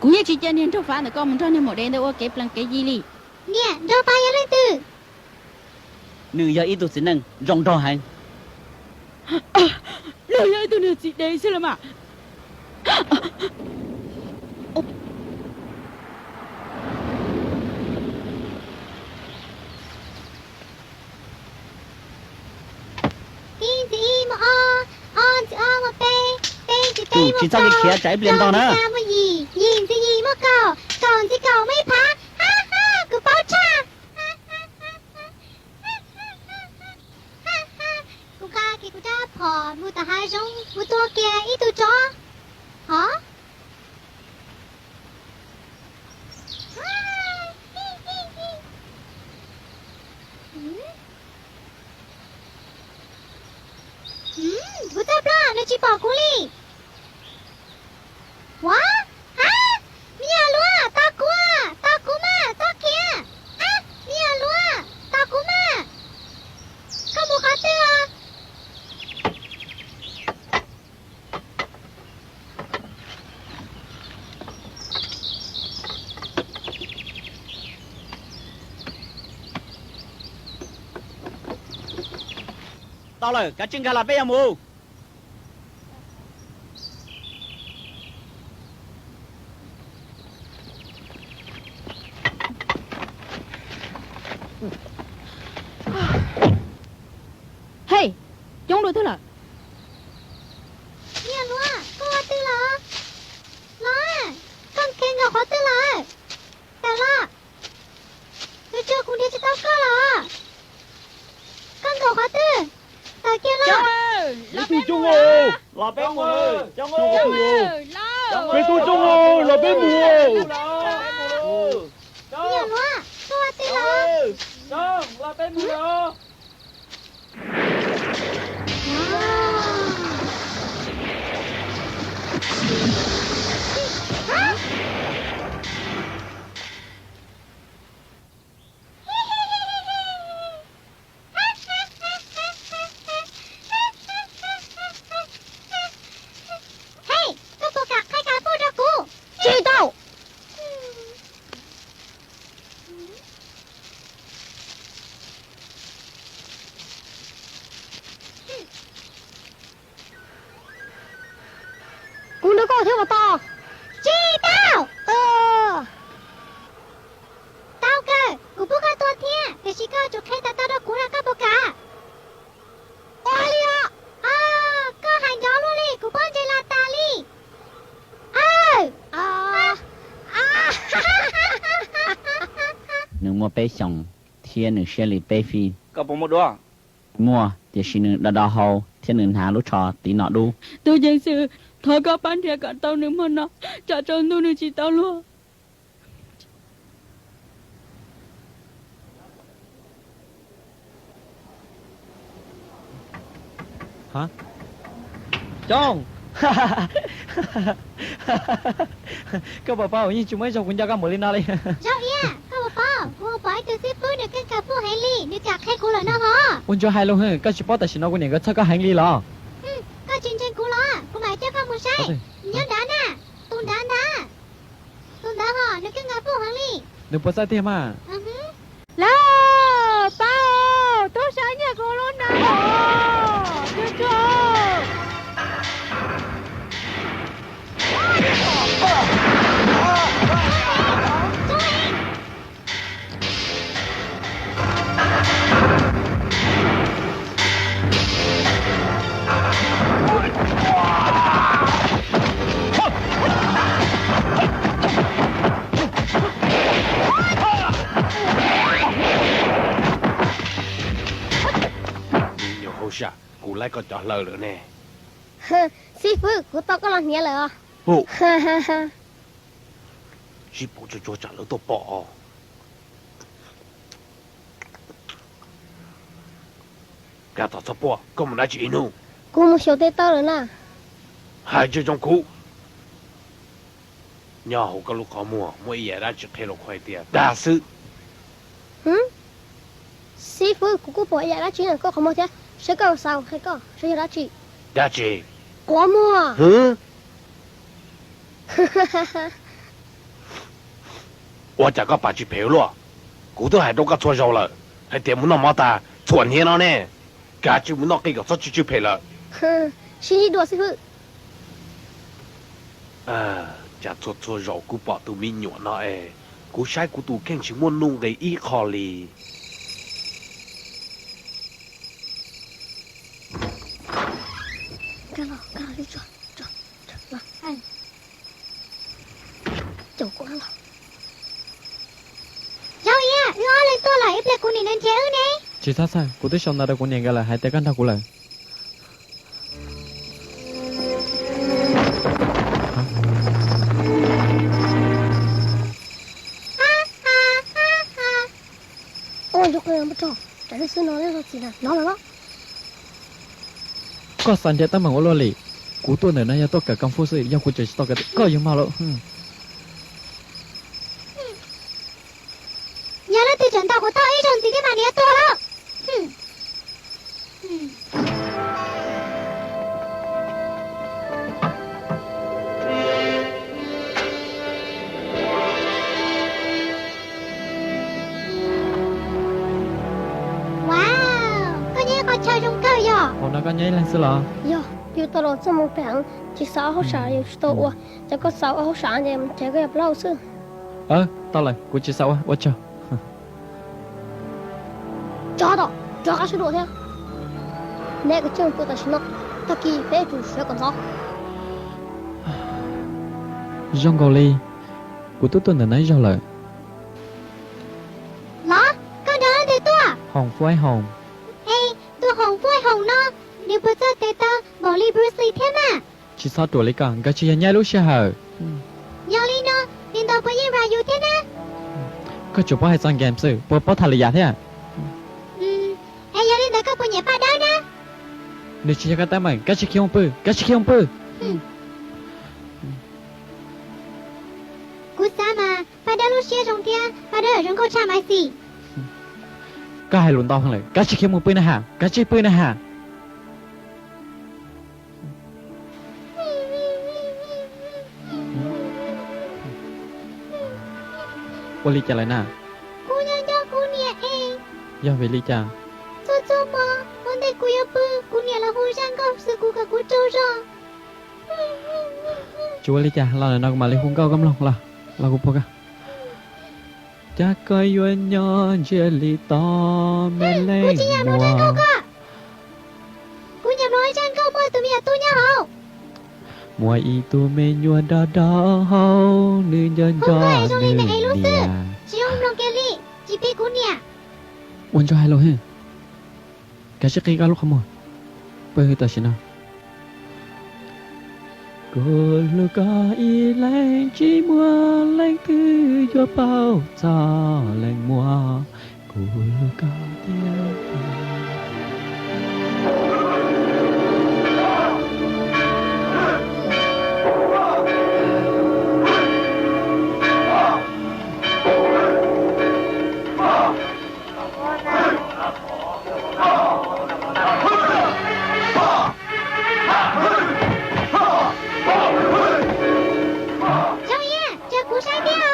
Kuv yeej tsis cia niag nraug Fav ntawm koj mus nrog niag maum dev ntawd ua kev plees kev yi li. Niam, nraug Fav yog leej twg? Nws yog ib tug txiv neej zoo nraug heev. Nws yog ib tug niag txiv dev xwb los mas. Ib ntxiv ib muaj ob, ob ntxiv ob muaj peb, peb ntxiv peb muaj kaum, kaum ntxiv kaum muaj yim, yim ntxiv yim muaj kaum, kaum ntxiv kaum muaj ib phav. Ha ha, kuv paub tshaj. Kuv nqa kev Kuv rab phom mus tom hav zoov, kuv tua kiag ib tug tsov. Hov. Kuv txoj plaub nws tsis pom kuv li. Ua, ab, me nyuam luav, tos kuv, tos kuv mas, txhob khiav. Ab, me nyuam luav, tos kuv mas. Koj mus qhov twg os? Tau lawm, kav tsij nkag los peb yuav mus. Hej, coob dua twg lawm? Niam hluas, koj ua twg los? Los, koj nqes nkaus qhov twg lawm? Tawm los, nws tso kuv nrhiav tsis tau koj los? Koj nkaum qhov twg? Tawm kiag los. Peb tug Coob, los peb mus. Peb tug Coob, los peb mus. Niam hluas, koj ua twg los? Hej, koj puas kam qhib kav fum rau kuv? Tsis tau. Kuv nrog koj thiab puas tau? Tsis tau. Tau kawg, kuv pub koj tua thiab, tiam sis koj tsum qhia tau tau rau kuv na, koj puas kam? Ua li os. Koj hais nrov luaj li, kuv pob ntseg los tas li. Aw. Nws muaj peb xyoos thiab nws siab li peb fij. Koj puas muaj duab? Muaj, tiam sis nws do do hau thiab nws hnav lub tsho tiv no dub. Tub ceev xwm, thov koj pab nrhiav kom tau nws hmo no, tsam tsaus ntuj nws tsis tau luag. Coob, koj puas paub, yeej tsis muaj ib zaug kuv nco koj npaum li no li. Zoo Iab, koj puas paub, kuv pom ib tug xib fwb nws keej kawg fum heev li, nws kam qhia kuv lawm no hos. Ua ntsuag hais lus heev, koj tsis paub tam sim no kuv niam nkawd txhawj koj heev li los? Koj tsis ntseeg kuv los, kuv mam coj koj mus saib. Nyob nrad na, tus nrad ntag. Tus ntawd hos, nws keej kawg fum heev li. Nws puas txawj tiag mas? Lawm, pab, tub sab nyiag kuv lub nas os, tsuag tsuag. Me nyuam hauj sam, kuv laib koj cov hlaws lawm ne. Xib fwb, kuv tau koj los hniav lawm os. Sib paub tsuag tsuag tsam lawv tuaj pom os. Kab tom txhob puaj, koj mus dab tsi ib hnub? Kuv mus xyaum tes taw lawm na. Hais zoo zoo kuv. Nyob hauv koj lub qhov muag muaj ib yam dab tsi qhia rau kuv hais tias dag xwb. Xib fwb, kuv kuj pom ib yam dab tsi ntawm koj qhov muag thiab, saib koj xav qhia koj saib yog dab tsi. Dab tsi? Qhov muag. Ua cas koj pam tsis phem ua luaj? Kuv twb hais rau koj txhua zaus lawm hais tias mus noj mov tas txhuam hniav no ne, kav tsij mus noj qij kom txhob tsw tsw phem lawm. Sib ntsib dua xib fwb. Cas txhua txhua zaus kuv pom tus me nyuam no es kuv saib kuv tus kheej tsis muaj nuj nqis ib qho li. Yog, wb ob leeg tuaj lawm, ib pliag kuv niam nrhiav wb ne. Tsis txhob txhawj, kuv twb sau ntawv rau kuv niam nkawd lawm hais tias koj nrog kuv lawm. Koj xav nrhiav teeb meem ua luaj li. Kuv tuaj ntawm no yog tuaj kawm kung fu xwb, yog kuv tseem tsis tau kawm, koj yuav mag lawm. Yog leej twg tseem ntaus kuv tau ib zaug ntxiv thiab mas nws yuav tuag lawm. Wow, koj nyob ib qhov chaw zoo kawg yog? Hauv no koj nyob ib leeg xwb los? Yog, yus tau los txog moo pem, tsis xav ua hauj sam yus tsis tau ua, ces koj xav ua hauj sam ces mus nrhiav koj yawg plaub hau xwb. Tau lawm, kuv tsis xav ua, ua tsaug. Tso tom, rov qab sib dua thiab. Neb kwv tij pw tam sim no, tag kis peb yuav tsum sawv kom ntxov. Zoo nkaus li kuv twb tuaj ntawm no ib zaug lawm. Los, koj nrog leej twg tuaj? Hoom Fuaib Hoom. Es tus Hoom Fuaib Hoom no, nws puas txawj tes taw npaum li Bruce Lee thiab mas? Tsis txhob ruam li koj, nkawd tsis yog nyob ib lub sij hawm. Yog li no, nws ntaus puas yeej nrog yus thiab na? Koj tsuas paub hais txog game xwb, puas paub tham lwm yam thiab? Es yog li ntawd koj puas nyiam Paj Dawb na? Nws tsis yog koj teeb meem, koj tsis khiav mus pw, koj tsis khiav mus pw. Kuv xav mas Paj Dawb lub siab zoo thiab Paj Dawb zoo nkauj tshaj Maiv Xis. Koj hais lus ntau heev lawm, koj tsis khiav mus pw na has, koj tsis pw na has. Ua li cas lawm na? Kuv nyob nco kuv niam es. Yog vim li cas? Txhua txhua hmo ua ntej kuv yuav pw, kuv niam los hu zaj nkauj xwb kuv kom kuv tsaug zog. Tsis ua li cas, los ntawm no kuv mam li hu nkauj koj mloog los, los kuv puag koj. Cas koj yuav nyob ntsiag li to me leej muam. Kuv nyiam mloog zaj nkauj muaj tus me nyuam tub nyob hauv. Muaj ib tug me nyuam dog dog hauv, nws nco nco nws niam. Tsis zoo mloog kiag li, tsis pib kuv niam. Ua ntsuag hais lus, kav tsij qhib koj lub qhov muag, pw tam sim no. Kuv hlub koj ib leeg, tsis muaj leej twg yuav paub txog leej muam, kuv hlub koj tiag. Zoo Iab, cia kuv saib thiab os.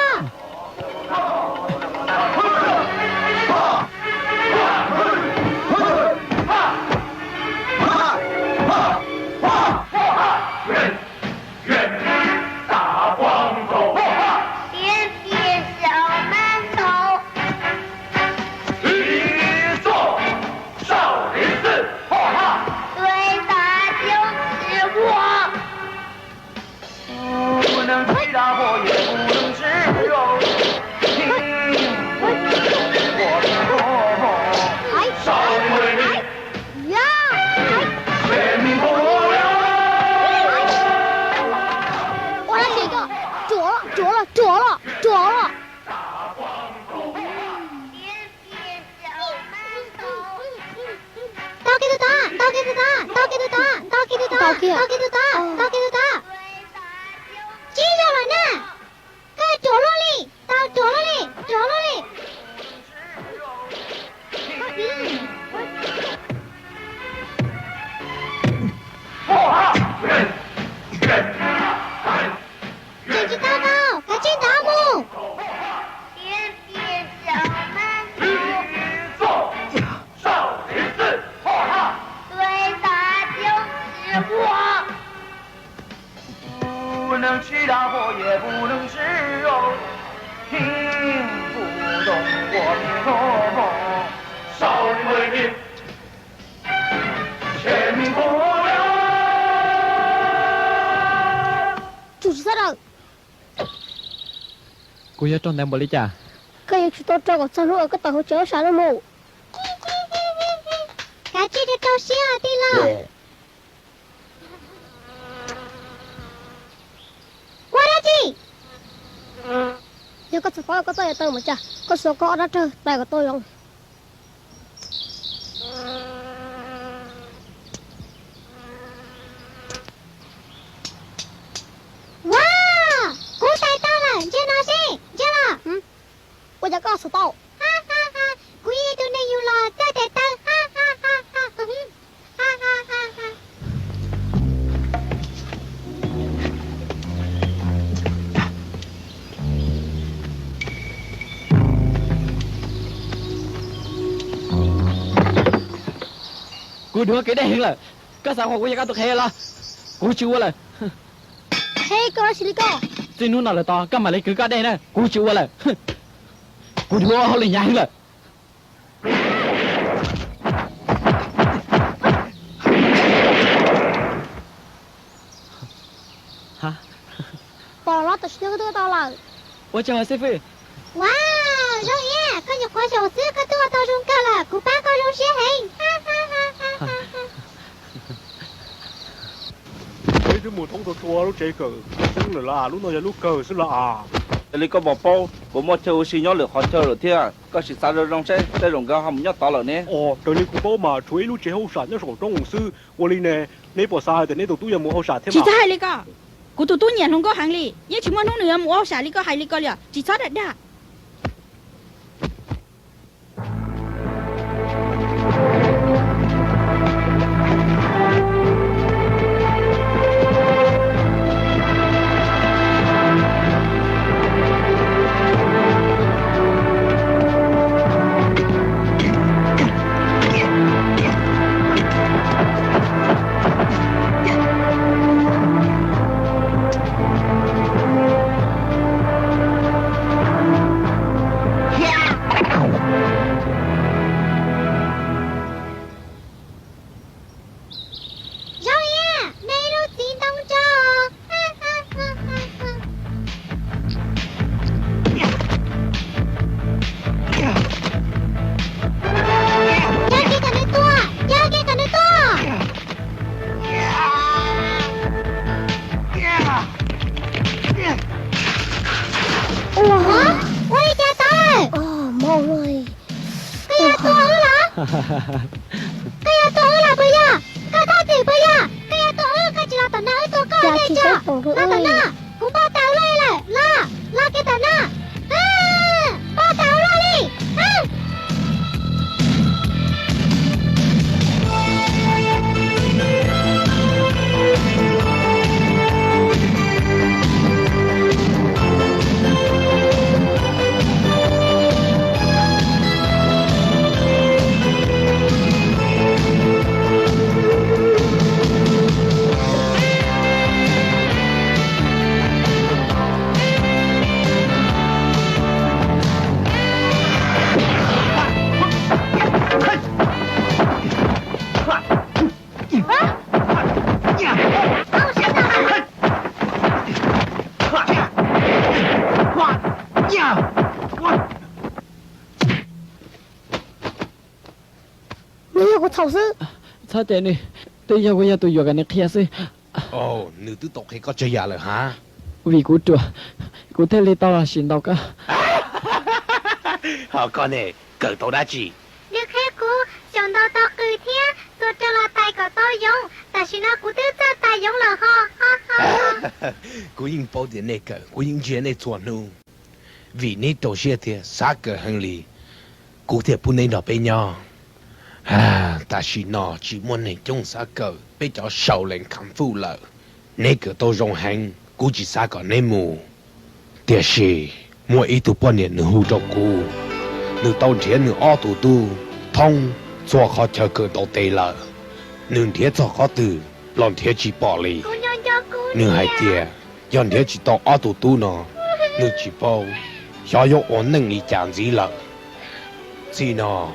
Ua dab tsi koj? Ruam los, ruam los, ruam los, ruam los. Ntaus kiag tus tod, ntaus kiag tus tod, ntaus kiag tus tod, ntaus kiag tus tod, ntaus kiag tus tod, ntaus kiag tus tod, ntaus kiag tus tod. Tsib zaug lawm na. Koj ruam luaj li, tau ruam luaj li, ruam luaj li. Tseem tsis tau tau, kav tsij ntaus mus. Tsum tsis txhob daws. Kuv yuav rau ntev npaum li cas? Koj yuav tsum tau rau kom txog hnub uas koj tawm hauv tsev huab sam no mus. Kav tsij rau rau siab tij laug. Ua dab tsi? Yog koj tsis paub koj txoj yav tawm mus cas, koj xuas koj ob rab rawg tais kom tau zoo. Kuv dhuav kwv dej heev lawm. Koj xav kom kuv yog koj tus qhev los? Kuv tsis ua lawm. Txij hnub no lawm tod koj mam li kwv koj dej na, kuv tsis ua lawm. Kuv dhuav hauj lwm hnyav heev lawm. Pom los tam sim no koj twb ua tau lawm. Ua tsaug xib fwb. Wow, zoo Iab, koj nyuam qhuav xyaum xwb koj twb ua tau zoo kawg lawm, kuv pab koj zoo siab heev. Peb twb mus thoob txhua txhua lub tsev kawm xeeb lawm las, lub no yog lub kawg xwb las. Yog li koj puas paub, kuv muaj chaw ua si nyob lwm qhov chaw lawm thiab, koj sim xav zoo zoo seb tej zaum nkawd ho mus nyob tod lawm ne. Raws li kuv paub mas tshuav ib lub tsev hauj sam nyob saum roob xwb. Ua li ne, neb puas xav hais tias neb tus tub yuav mus hauj sam thiab? Tsis txhob hais li ko. Kuv tus tub nyiam hluas nkauj heev li, yeej tsis muaj hnub nws yuav mus ua hauj sam li koj hais li ko li os, tsis txhob dag dag. Zoo Iab, nej ib lub txiv ntoo tso. Coj kiag kom nws tuag, coj kiag kom nws tuag. Ua li cas tau? Koj yuav tua wb los? Koj yuav tua wb los puas yog? Koj thab tim puas yog? Koj yuav tua wb, koj tsis los tom no wb tua koj ua ntej tso. Los tom no, kuv npaj tas ua luaj li lawm, los, los kiag tom no. Npaj tas ua luaj li. Nws yog kuv txhaum xwb. Txhob cem nws, twb yog kuv yog tus yuam kom nws qhia xwb. Nws twb tau qhia koj tsawg yam lawm hab? Vim kuv ruam, kuv thiaj li tau los sim ntaus koj. Ho koj ne, kawm tau dab tsi? Nws qhia kuv xyaum ntaus tau qws thiab txuas raws los tais kom tau yoov. Tam sim no kuv twb txawj tais yoov lawm ho. Kuv yeej paub tias nej kawm, kuv yeej ntsia nej txhua hnub. Vim neb rau siab thiab xav kawm heev li, kuv thiaj pub neb nrog peb nyob. Tam sim no tsis muaj neeg coob xav kawm peb cov sau lees khamfuj lawm. Neb kawm tau zoo heev, kuv tsis xav kom neb mus. Tiam sis muaj ib tug poj niam nws hu rau kuv, nws tau nrhiav nws ob tug tub thoob txhua qhov chaw kawm ntaus tes lawm. Nws nrhiav txog qhov twg los nrhiav tsis pom li. Nws hais tias yog nrhiav tsis tau ob tug tub no, nws tsis paub xyov yuav ua neej li cas ntxiv lawm. Txij no,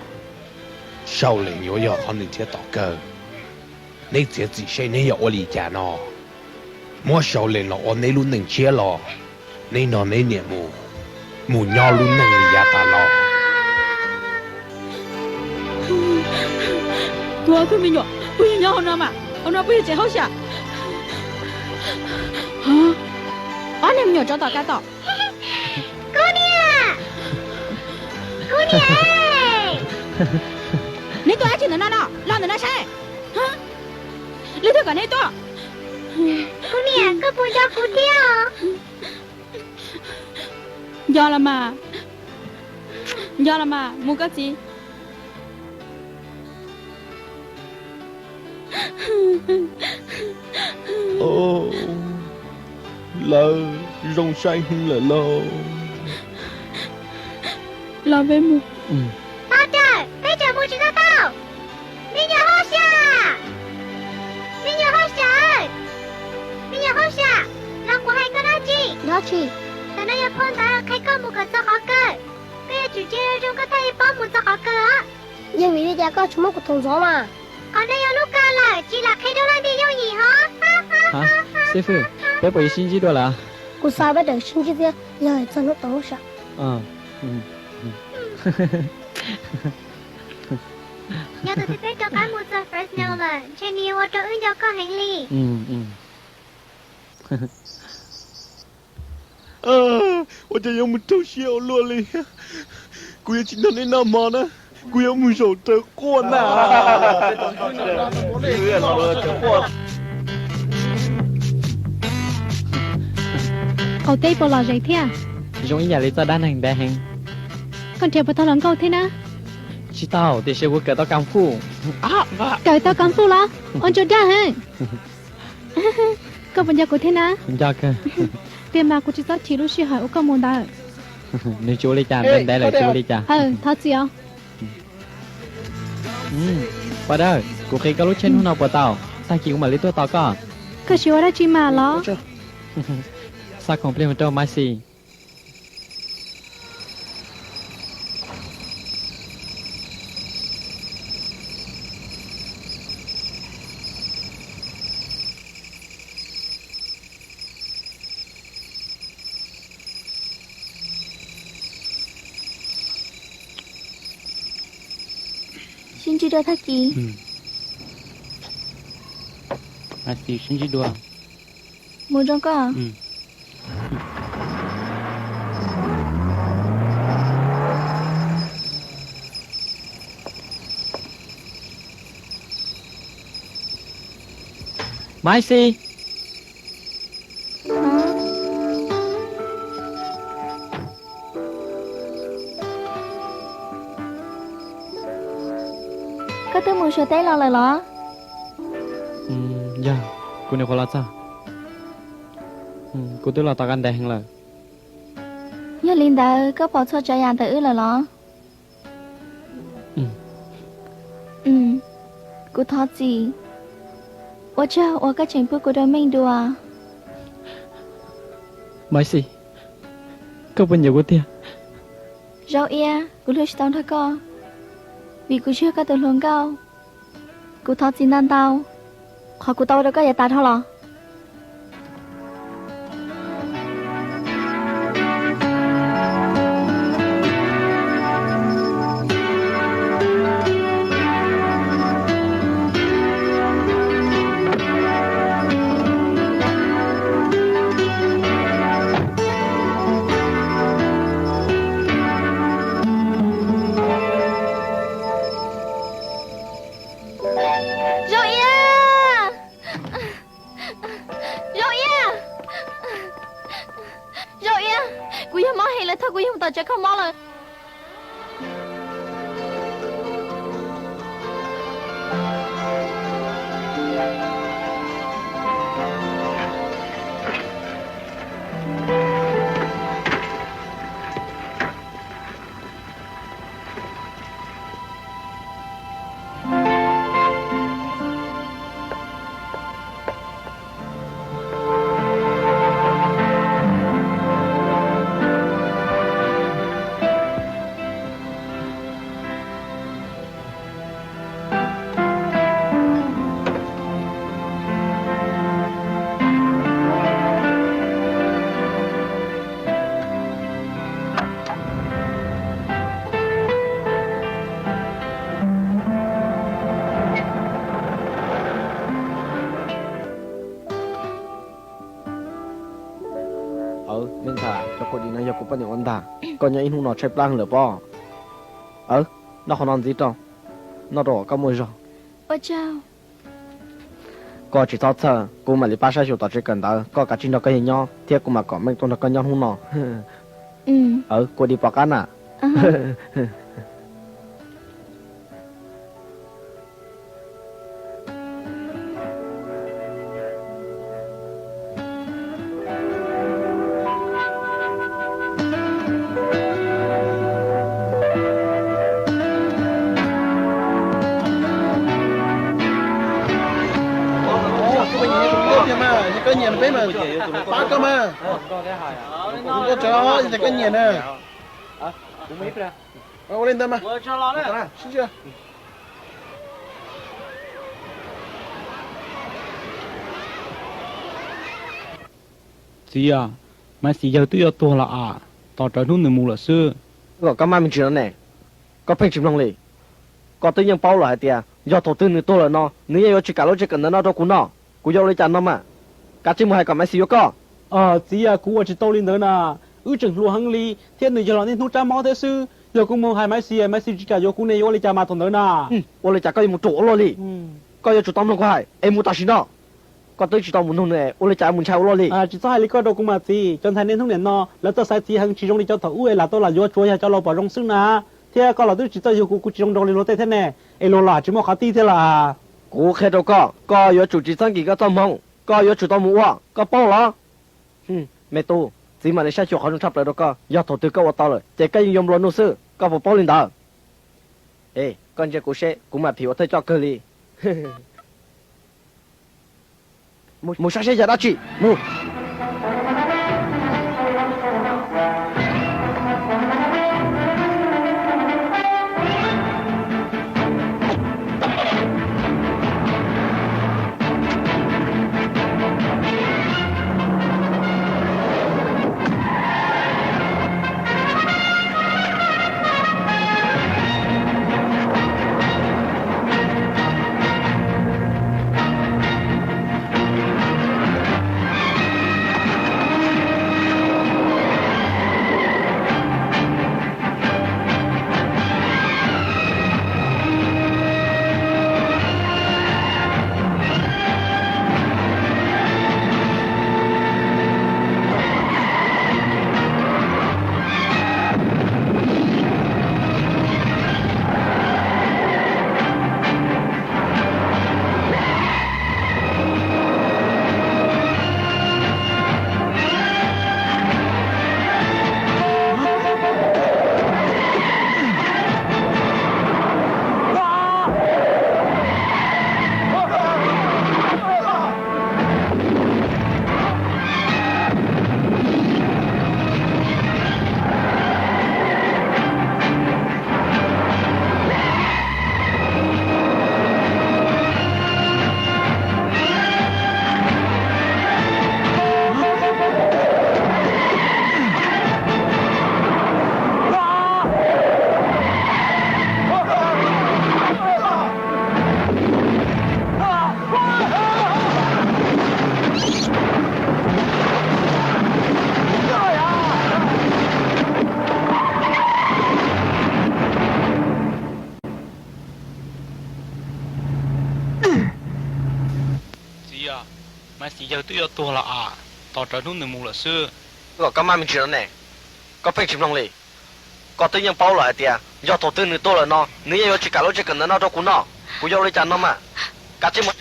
sau lees yuav yog qhov nws nrhiav tom kawg. Neb txiav txim seb neb yuav ua li cas no. Muab sau lees los ua neb lub neej tshiab los neb nrog neb niam mus, mus nyob lub neej li yav tas los. Kuv ob tug me nyuam puas yog nyob hauv no mas? Hauv no puas yog tsev hauj sam? Ob niag me nyuam tsov tom kab tom. Kuv niam, kuv niam, neb tuaj dab tsi ntawm no no? Los ntawm no saib. Leej twg kom neb tuaj? Kuv niam, koj puas nco kuv thiab os? Nco los mas, nco los mas, mus koj txiv. Lawv zoo saib heev lawm lauj. Los peb mus. Pov raws, peb tseem mus tsis tau tau. Me nyuam hauj sam, Tsis, tam no yog phau ntawv qhia koj mus kom txog qhov kawg. Koj yuav tsum cia zoo koj thiaj li paub mus txog qhov kawg os. Yog vim li cas koj tsis muab kuv thaum ntxov mas? Qhov no yog lub kawg lawm, tsis lam qhia rau leej twg yooj yim hos. Xib fwb, peb puas yuav sib ntsib dua lawm? Kuv xav peb tawm sib ntsib thiab, yog txog hnub tau lub sij hawm. Nyob tus twg peb rov qab mus txog Fresno lawm, ntshe nws yuav ua rau wb nco koj heev li. Ua cas yuav mus raug siab ua luaj li. Kuv yuav tsis nrog nej noj hmo na, kuv yuav mus zaum raws quaj na. Qaum teb puas lom zem thiab? Zoo ib yam li txoj dab neeg ntev heev. Koj nrhiav puas tau hluas nkauj thiab na? Tsis tau, tiam sis kuv kawm tau kung fu. Kawm tau kung fu los? Ua ntsuag dag heev. Koj puas nco kuv thiab na? Nco kawg. Tiag mas kuv tsis txhob chim lub sij hawm uas koj mus ntawd. Nws tsis ua li cas, ntev ntev lawm tsis ua li cas. Thov txim os. Paj Dawb, kuv qhia koj lub tsheb hnub no puas tau? Tag kis kuv mam li tuaj tos koj. Koj siv ua dab tsi mas los? Xa khoom plig mus rau Maiv Xis. Sib ntsib dua tag kis. Maiv Xis, sib ntsib dua. Mus zoo koj. Maiv Xis. Koj twb mus suav teb los lawm los? Yog, kuv nyuam qhuav los txog. Kuv twb los tau qab ntev heev lawm. Yog li ntawd koj pom txhua tsav yam ntawm wb lawm los? Kuv thov txim. Ua tsaug uas koj tseem pub kuv rau meej dua. Maiv Xis, koj puas nyiam kuv tiag? Zaub Iab, kuv hlub tsis tau nrog koj, vim kuv tsis yog koj tus hluas nkauj. Kuv thov txim ntau ntau, qhov kuv tau ua rau koj yav tas dhau los. Zaub Iab! Zaub Iab! Zaub Iab! Kuv yog mob heev lawm, thov kuv yog mus tom tsev kho mob lawm. Aw, me ntxhais, cov kua dis no yog kuv poj niam ua ntag. Koj nyob ib hnub no tshaib plab lawm pob. Aw, noj qhov no ntxiv rau, noj rau kom koj muaj zog. Koj tsis txhob txhawj, kuv mam li pab saib xyuas tom tsev kawm ntawv, koj kav tsij nrog koj yawg nyob thiab kuv mam kom Meej tuaj nrog koj nyob hnub no. Aw, kua dis pom qab na. Mas yog koj nyiam peb mas pab koj mas. Koj tsav yog koj nyiam na. Ua li ntawd mas. Txiv, Maiv Xis yawg twb yuav tuag los as, tos rawv hnub nws mus lawm xwb. Kom koj maj me ntsis no ne, koj pheej tsis mloog li. Koj twb yeej paub lawm hais tias yog thaum twg nws tuag lawm no nws yeej yuav tsis kam lub tsev kawm ntawv no rau kuv noj. Kuv yuav ua li cas no mas? Kav tsij mus hais kom Maiv Xis yuav koj. Txiv, kuv ua tsis tau li ntawd na. Wb tseem hluas heev li thiab nws yog los niaj hnub rab mob thiab xwb. Yog kuv mus hais Maiv Xis, Maiv Xis tsis kam yuav kuv ne yuav ua li cas mas thaum ntawd na? Ua li cas koj yuav mus ruam ua luaj li? Koj yuav tsum tau mloog kuv hais es mus tam sim no. Koj twb tsis tau mus nug nws, ua li cas mus ntshai ua luaj li? Tsis txhob hais li koj rau kuv mas txiv, cov ntxhais niaj hnub niam no lawv txawj xaiv txiv heev tsis zoo li cov thaum ub es lam tau lam yuav tsuav yog cov laus pom zoo xwb na. Thiab koj los twb tsis txawj yug kuv, kuv tsis zoo nraug li luag tej thiab ne, es luag los tsis muaj qhov tij thiab los as. Kuv qhia rau koj, koj yuav tsum tsis txhob nkim koj txoj hmoov, koj yuav tsum tau mus ua, koj paub los? Me tub, txiv mam li saib xyuas qhov zoo tshaj plaws rau koj, yog thaum twg koj ua tau lawm ces koj yeej yuav nplua nuj xwb, koj puas paub li ntawd? Es koj ntsia kuv seb, kuv mas phim ua thawj coj kawg li. Mus saib seb yog dab tsi, mus. Txiv, Maiv Xis yawg twb yuav tuag los as, tos rawv hnub nws mus lawm xwb. Kom koj maj me ntsis no ne, koj pheej tsis mloog li. Koj twb yeej paub lawm hais tias yog thaum twg nws tuag lawm no nws yeej yuav tsis kam lub tsev kawm ntawv no rau kuv noj. Kuv yuav ua li cas no mas? Kav tsij mus.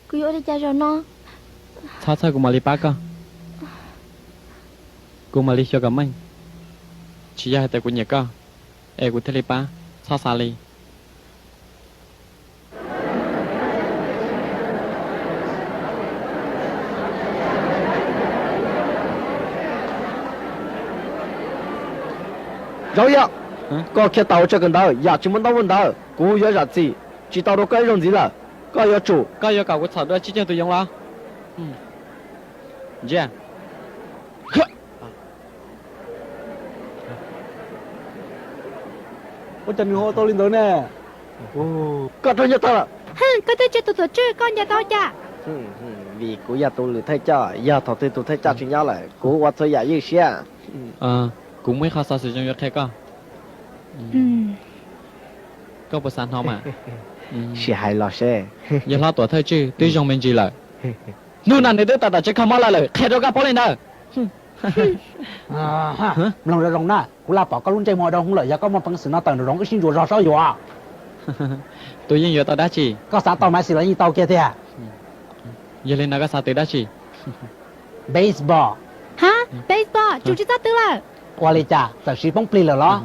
Kuv yuav ua li cas zaum no? Txhob txhawj, kuv mam li pab koj. Kuv mam li xyuas kom meej. Tsis yog hais tias kuv nyiam koj es kuv thiaj li pab, txhob xav li. Zaum yam, koj khiav tawm ua tsev kawm ntawv yam tsis muaj ntaub muaj ntawv, kuv yuav zam txim tsis tau rau koj ib zaug ntxiv lawm. Koj yuav tsum, koj yuav kom kuv txhom dua tsib caug tus yoov los? Ntsia. Ua cas nws ho ua tau li ntawd ne? Koj raug nco tau lawm. Koj twb tsis yog tus tuam tswj, koj nco tau cas? Vim kuv yog tus lwm thawj coj, yog thaum twg tus thawj coj tsis nyob lawm kuv ua txhua yam ywj siab. Kuv muaj ib qho xov xwm zoo yuav qhia koj. Koj puas xav hnov mas? Sim hais los seb. Yog hlob tuam thawj tswj twb zoo me ntsis lawm. Hnub no nws twb tawm tom tsev kho mob lawm, qhia rau koj paub li ntawd. Mloog zoo zoo na, kuv laj pom koj lub ntsej muag ua dau hwv lawm, yog koj muaj peev xwm no tawm nraum zoov wb sib ntsuas zog saib yuav. Tus yeej yuav tau dab tsi? Koj xav tau Maiv Xis los yeej tau kiag tiag. Yog li no koj xav twv dab tsi? Baseball. Ha, baseball, tsum tsis txhob twv lawm. Ua li cas, txawm siv poob plig lawm los?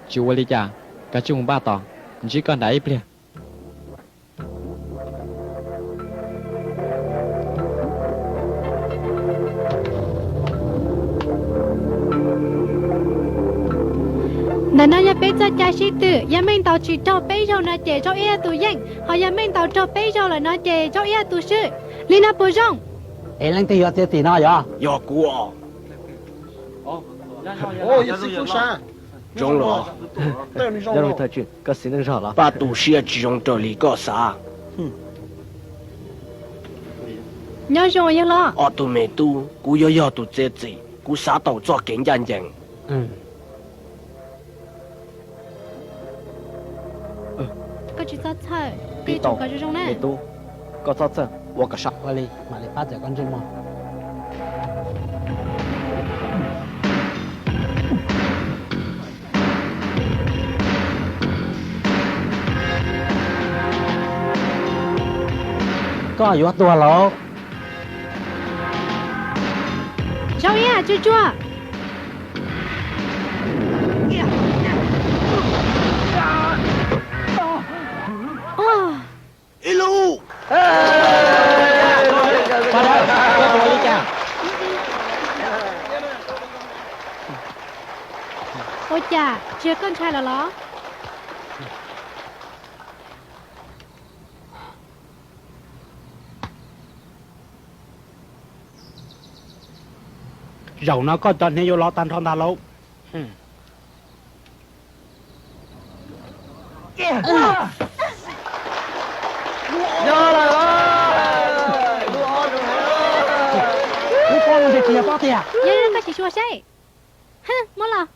Tsis ua li cas, kav tsij mus npaj tos, ntsib koj nrad ib pliag. Txoj cai sib tw, yog Meej ntaus tsis raug peb zaug no ces zaub ib tug yeej, ho yog Meej ntaus raug peb zaug lawm no ces zaub ib tug swb. Li no puas zoo? Es leej twg yuav txiav txim no yog? Yog kuv os. Zoo los? Pab tu siab tsis zoo raws li koj xav. Nyob zoo yawg los? Ob tug me tub, kuv yuav yog tus txiav txim, kuv xav tau txoj kev ncaj ncees. Koj tsis txhob txhawj, koj yuav tsum kom zoo zoo na. Me tub, koj txhob txhawj, ua kom sab ua li mam li pab txawm koj ntsej muag. Koj yuav tuag lauj. Zaub ib, tsuag tsuag. Ib lub. Ua cas, tsis yog koj ntshai lawm los? Zaum no koj cov hniav yuav lov tag nrho ntag lauj. Kuv pob no ntshe tsis yog pob tiag. Yog li koj sim xyuas seb. Muab los.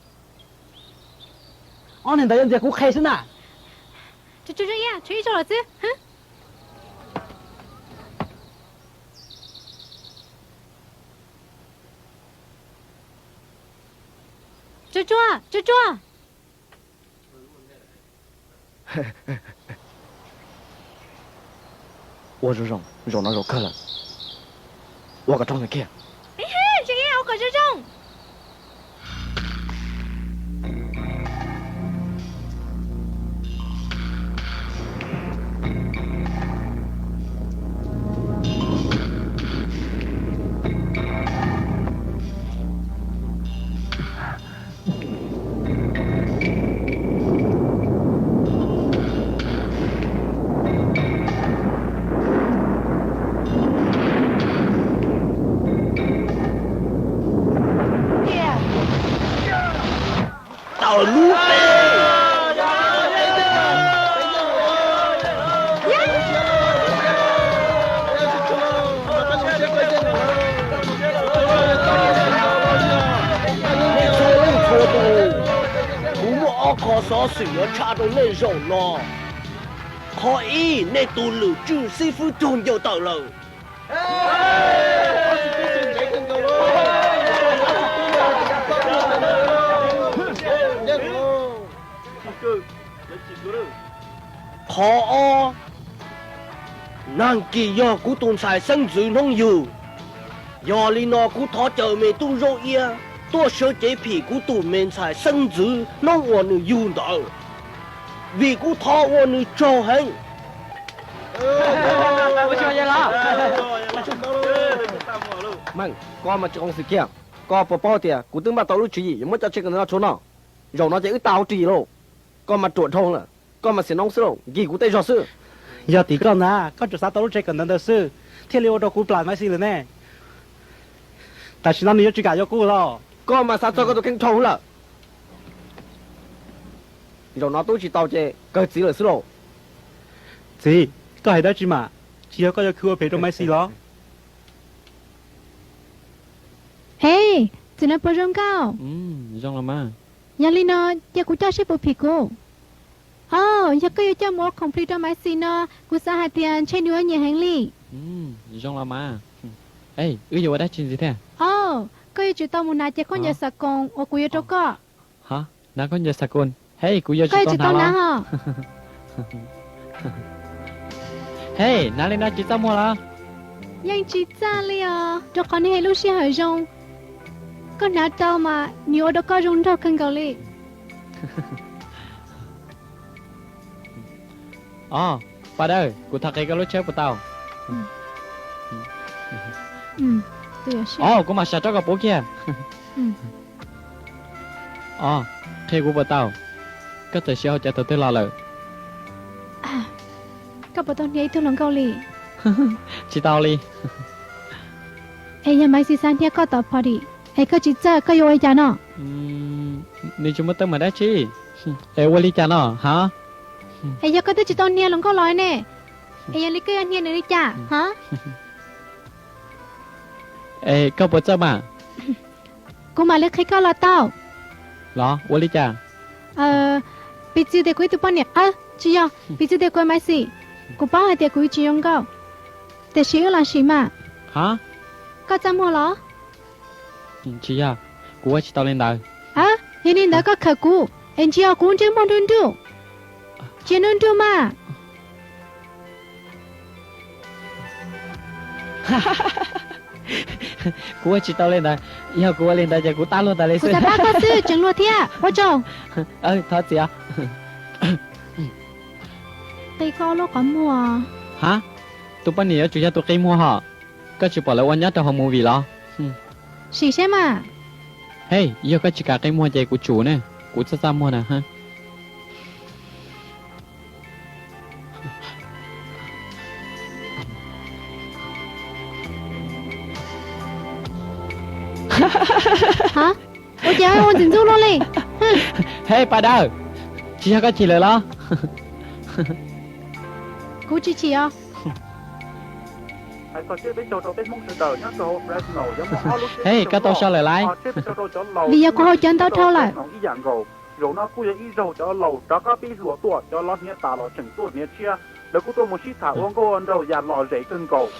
Ob niag ntawd yuav ntxias kuv qhe xwb na. Tshuav ib zaug lawm xwb. Tsuag tsuag, tsuag tsuag. Ua zoo zoo, zaum no zaum kawg lawm. Ua kom raug ntawd kiag. Ua kom zoo zoo. Tawm lub peb. Nej txhua leej txhua tus, kuv muaj ob qho xov xwm yuav tshaj rau nej zaum no. Qhov ib, nej tus lwm tswj xib fwb raug ncaws tawm lawm. Qhov ob, Nag Kis yog kuv tus ntxhais xeeb ntxwv hnub yug. Yog li no kuv thov caw me tub zaub iab tuaj sawv cev phim kuv tus me ntxhais xeeb ntxwv hnub uas nws yug ntawd, vim kuv thov ua nws tsaug heev. Meej, koj mas tsis qoos xwm kiag. Koj puas paub tias kuv twb npaj tau lub tswv yim yuav muab cov tsheb kawm ntawv no tshuav no? Zaum no ces wb tau hauv ris lawm. Koj mas ruam dhau lawm, koj mas xiam noob xwb lauj, nkig kuv tej zog xwb. Yog tim koj ntag, koj tsuas xav tau lub tsheb kawm ntawv ntawd xwb thiaj li ua rau kuv plam Maiv Xis lawm ne. Tam sim no nws yuav tsis kam yuav kuv los? Koj mas xav txog koj tus kheej dhau lawm. Zaum no twb tsis tau ces kawg txiv lawm xwb lauj. Txiv, koj hais dab tsi mas? Tsis yog koj yuav khwv ua phem rau Maiv Xis los? He, txiv, no puas zoo nkauj? Yog li no, cia kuv coj seb puas phim kuv. Au, yog koj yuav coj mus ua khoom plig rau Maiv Xis no, kuv xav hais tias ntshe nws yuav nyiam heev li. Au, koj yuav tsum tau mus hnav cov khaub ncaws xav koos uas kuv yuav rau koj. Hnav khaub ncaws xav koos? He, kuv yuav tsum tau hnav os. He, hnav li no tsis txaj muag los? Yeej tsis txaj li os, rau qhov nej lub sij hawm zoo, koj hnav tau mas nws ua rau koj zoo nraug kawg nkaus li. Os, Paj Dawb, kuv thov qhia koj lub tsheb puas tau? Os, kuv mam sam rau koj pub kiag. Os, qhia kuv puas tau? Koj txawm siv hauv cov thaum twg los lawm? Koj puas tau hnia ib tug hluas nkauj li? Tsis tau li. Es yog Maiv Xis xav hnia koj tom party es koj tsis txawj koj yuav ua li cas no? Nws tsis muaj teeb meem dab tsi. Es ua li cas no ha? Es yog koj twb tsis tau hnia hluas nkauj los ne, es yog li koj yuav hnia nws li cas ha? Es koj puas txawj mas? Kuv mam li qhia koj los tau. Los ua li cas? Piv txwv tias kuv ib tug poj niam, tsis yog, piv txwv tias kuv Maiv Xis, kuv paub hais tias kuv tsis zoo nkauj, tiam sis wb los sim mas. Ha? Koj txaj muag los? Tsis yog, kuv ua tsis tau li ntawd. Yog li ntawd koj khawm kuv es ntsia kuv ntsej muag nruj nruj, ntsia nruj nruj mas. Kuv ua tsis tau li ntawd, yog kuv ua li ntawd ces kuv tab luag tas li xwb. Kuv xav pab koj xwb, tseem luag thiab, ua tsaug. Thov txim. Qi koj lub qhov muag. Ha, tus poj niam yuav tsum yog tus qi muag hos. Koj tsis pom lawv ua nyob rau hauv movie los? Sim seb mas. Hej, yog koj tsis kam qi muag ces kuv tsum ne, kuv txaj txaj muag na. Ua cas ua ntxim ntxub luaj li? Hej, pas dawb, tsis yog koj chim lawm los? Kuv tsis chim os. Hej, koj tau sau lawm lauj? Vim yog kuv haus cawv ntau dhau lawm. Zaum no kuj yog ib zaug cov laus rov qab pib hluas tuaj, cov lov hniav tas los tseem tuaj hniav tshiab. Lawv kuj tuaj mus sib tham ua nkauj ua nraug yam lom zem kawg nkaus.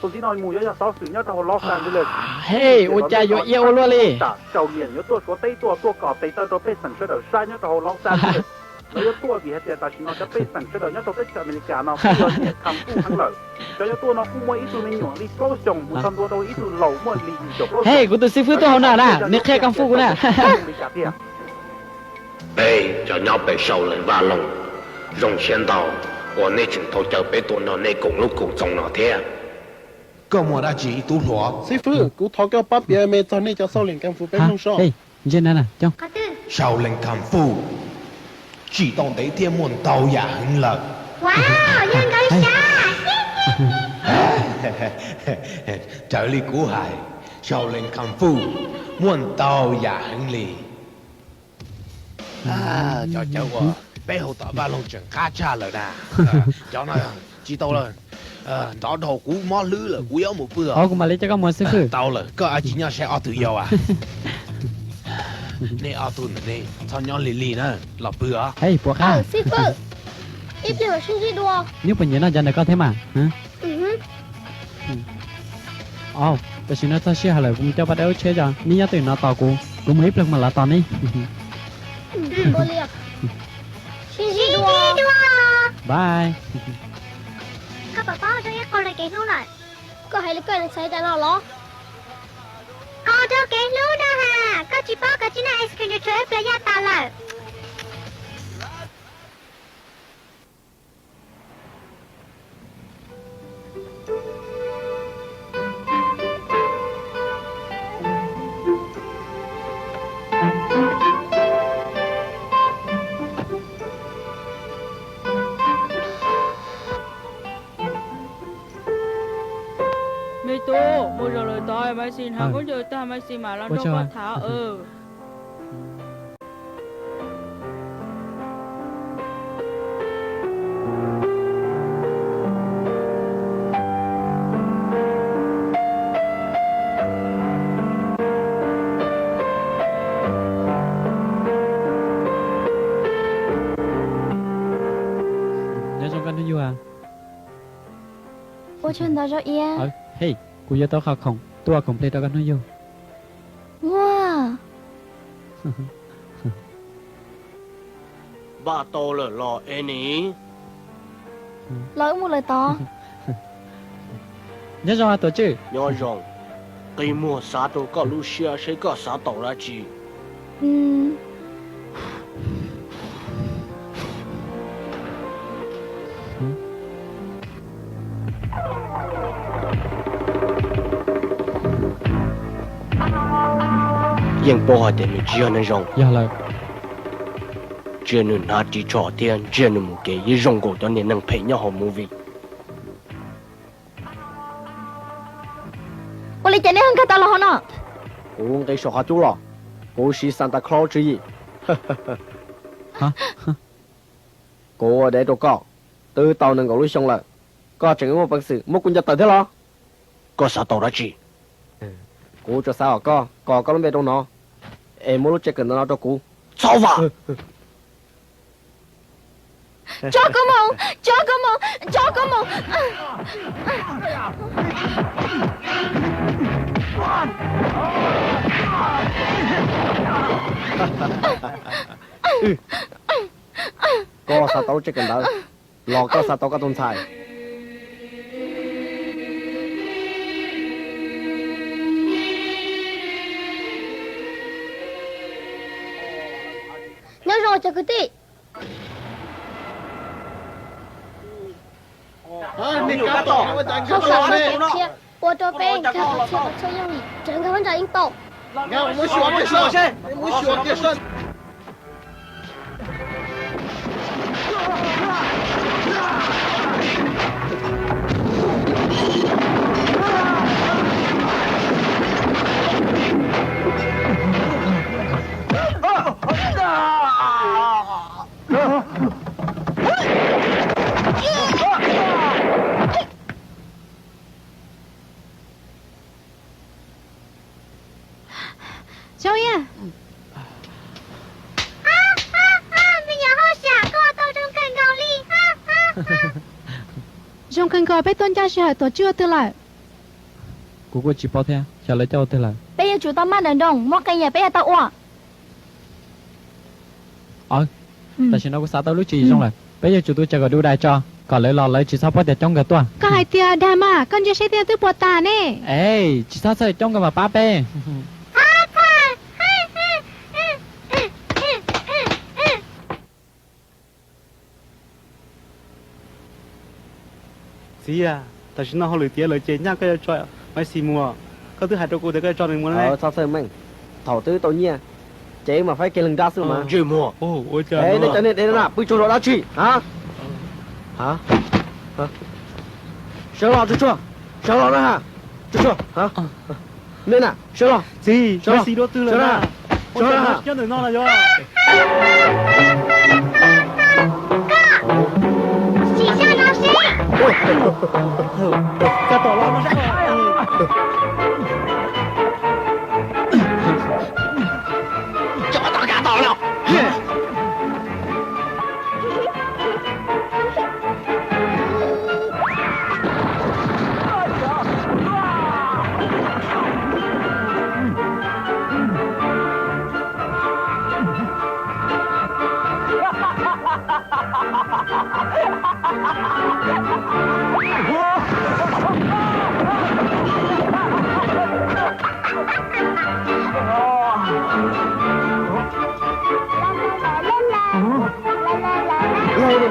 Tus txiv no mus yuav yog xov xwm nyob rau hauv Los Angeles. Hej, ua cas yuav iab ua luaj li? Sau Liam yuav tuaj Suav teb tuaj, tuaj kom tes taw rau pej xeem sawv daws saib nyob rau hauv Los Angeles. Lawv yuav tuaj vim hais tias tam sim no cov pej xeem sawv daws nyob rau teb chaws Amelikas no kuj yog nyiam khamfuj heev lawm. Cov yuav tuaj no kuj muaj ib tug me nyuam li plaub xyoos mus txog ntua rau ib tug laus muaj li yim caum plaub xyoos. Hej, kuv tus xib fwb tuaj hauv no na, nws qhia khamfuj kuv na. Peb cov nyob pem Sau Lees Vaj Loog, zoo siab ntau uas nej tseem tau caw peb tuaj nrog nej koom lub koom txoos no thiab. Koj muaj dab tsi ib tub hluas? Xib fwb, kuv thov koj pab piav me txog nej cov Sau Lees Khamfuj peb mloog sob. Sau Lees Khamfuj tsim tau ntev thiab muaj ntau yam heev lawm. Raws li kuv hais, Sau Lees Khamfuj muaj ntau yam heev li. Cov cawv uas peb hauv tom vaj loog tseem qab tshaj lawm na. Cov no tsis tau lawm. Nrov dhau kuv mob hlwb lawm, kuv yuav mus pw os. Kuv mam li coj koj mus xib fwb. Tau lawm, koj tsis nyob saib ob tug yau a? Nej ob tug ntawm nej txhob nyob lig lig na, los pw os. Hej, puas qab? Xib fwb, ib pliag mam sib ntsib dua. Nyuj puas nyiam noj cov ntawm koj thiab mas? Au, tam sim no txog sij hawm lawm, kuv mus coj pab dawb lub tsheb tso, neb nyob twj ywm no tos kuv, kuv mus ib pliag kuv mam los tos neb. Bye. Koj puas paub rau ib qho rau kev hlub lawm? Koj hais li koj txhais tas no los? Qhov rau kev hlub na has, koj tsis paub koj tsis noj ice cream tshuav ib pliag yaj tas lawm. Me tub, muaj zog lawm tod, Maiv Xis hnav khaub ncaws tag, Maiv Xis mam los nrog koj tham. Nyob zoo koj hnub yug. Ua tsaug ntau Zoo Iab. Hej, kuv yuav tau qhov khoom tuaj khoom plig rau koj hnub yug. Ua, npaj tau lawm los Annie? Los wb mus lawm tod. Nyob zoo tuam tswj. Nyob zoo. Qi muag xav rau koj lub siab seb koj xav tau dab tsi. Yeej paub hais tias nws tsis yog neeg zoo. Yog lawm. Ntsia nws hnav ris tsho thiab ntsia nws mus kev yeej zoo nkaus cov niag neeg phem nyob hauv movie. Ua li cas nej ho nkag tau los hauv no? Kuv nqis saum qhov cub los, kuv siv Santa Claus tswv yim. Kuv ua dev rau koj twb tau nees nkaum lub xyoo lawm, koj tseem muaj peev xwm muab kuv nco tawm thiab los? Koj xav tau dab tsi? Kuv tsuas xav kom koj kos koj lub npe rau no, es muab lub tsev kawm ntawv no rau kuv. Txhob vam! Tso kuv mus! Tso kuv mus! Tso kuv mus! Koj xav tau lub tsev kawm ntawv los koj xav tau koj tus ntxhais? Nyob zoo cov kwv tij. Thov kom sawv daws thiab ua rau peb nkag qhov chaw qhov chaw yooj yim raws nkawd hab nra yeej tau. Zoo yam, me nyuam hauj sam, koj ua tau zoo kawg nkaus li. Zoo kawg nkaus, peb tuaj ncaj sij hawm tuam tswj ua twg lawm? Kuv kuj tsis paub thiab, xyov lawv coj ua twg lawm. Peb yuav tsum tau maj daws nroos muab qee yam peb yuav tau ua. Aw, tam sim no kuv xav tau lub tswv yim zoo lawm, peb yuav tsum tu chaw kom du dais tso, kom lawv los lawv tsis txhob paub tias coob nkawd tuaj. Koj hais tias dag mas, koj ntsia saib thiaj twb puas tas ne. Es, tsis txhob txhawj, coob nkawd mam pab peb. Txiv, tam sim no hauj lwm tiav lawm ces nyaj koj yuav tso Maiv Xis mus. Koj twb hais rau kuv tias koj yuav tso nws mus ne. Txhob txhawj meej, thaum twb tau nyiaj ces wb mam faib kiag leeg nrab xwb mas. Ntsej muag, nej cov niag dev no na pw tsaug zog dab tsi? Sawv los tsuag tsuag, sawv los na ha, tsuag tsuag. Nej na, sawv los. Txiv, sawv los, sawv los. Sim sab no seb. Cov tom los no seb. Cov tom kav tom los.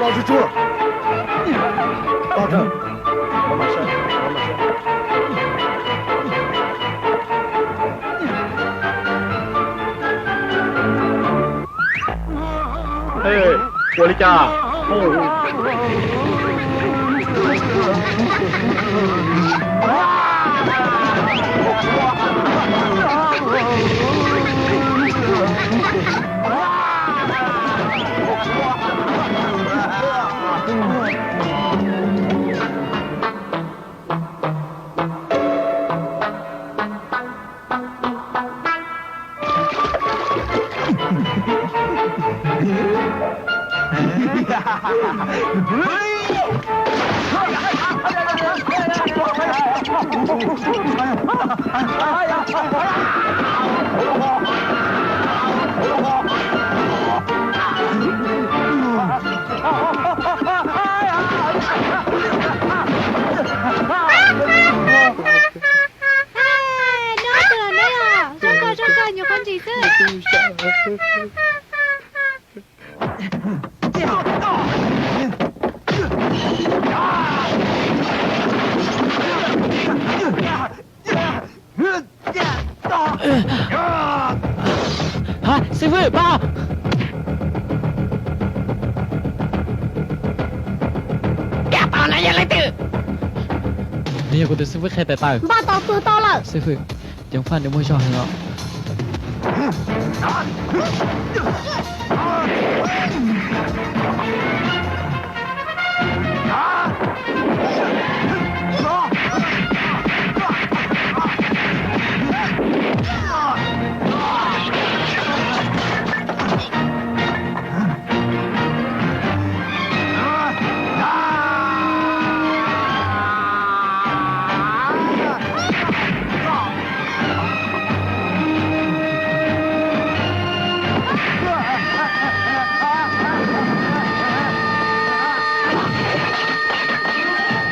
Los no tsuag tsuag. Ua li cas? Nyob twg los neb os? Zoo kawg zoo kawg, nyuam qhuav ntsis xwb. Hả, sư phụ, ba. Yog kuv tus xib fwb qhia tes taw. Npaj tau tuag tau lawm. Xib fwb, ceev faj nws muaj zog heev os.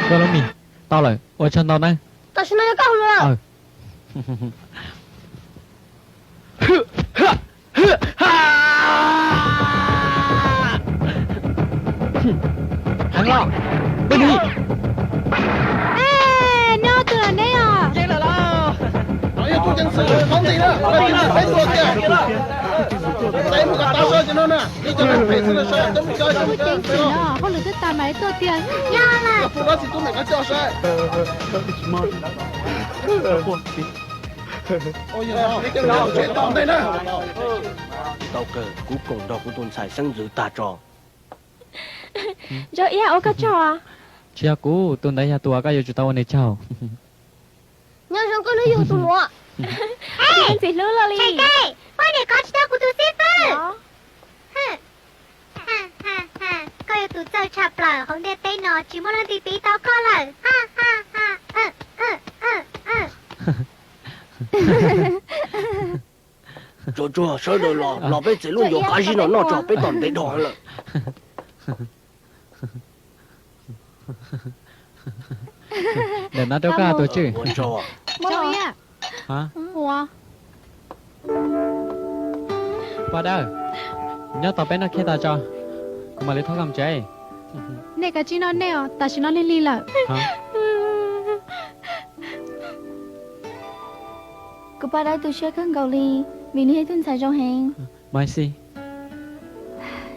Koj lub mis tau lawm, ua tsaug ntau nawb. Tam sim no yog koj hauj lwm lawm. Heev los, peb nws. Nyob twg lawm neb os? Yeej lawm los. Yog tus ceev xwm qhov ntxim na, peb tuag tiag. Tes mus kom tau so ces no na, ib co phem xwb na, so coob coob. Tus ceev xwm no hauj lwm twb tas mas tuag tiag. Yog lawm. Tus dab tsi tub ntawm koj coj saib. Tau kawg, kuv koom nrog kuv tus ntxhais xeeb ntxwv tag tso. Zoo Iab, ua koj tsaug. Tsis yog kuv, tus ntawd yog tus uas koj yuav tsum tau ua nws tsaug. Nyob zoo koj hnub yug tus muam. Ntxim hlub los li. Tshais tes, poj niam kov tsis tau kuv tus xib fwb. Koj yog tus txawj tshaj plaws hauv ntiaj teb no, tsis muaj leej twg piv tau koj lawm. Tsuag tsuag sawv daws los, los peb txiav lub ncuav qab zib no noj tso, peb tom ntev dhau lawm. Ntawm no rau koj tus tswj. Paj Dawb, nyob tos peb noj kiag tas tso, kuv mam li thauj koj mus tsev. Nej kav tsij noj nej os, tam sim no lig lig lawm. Kuv Paj Dawb tu siab kawg nkaus li vim nws yog ib tug ntxhais zoo heev.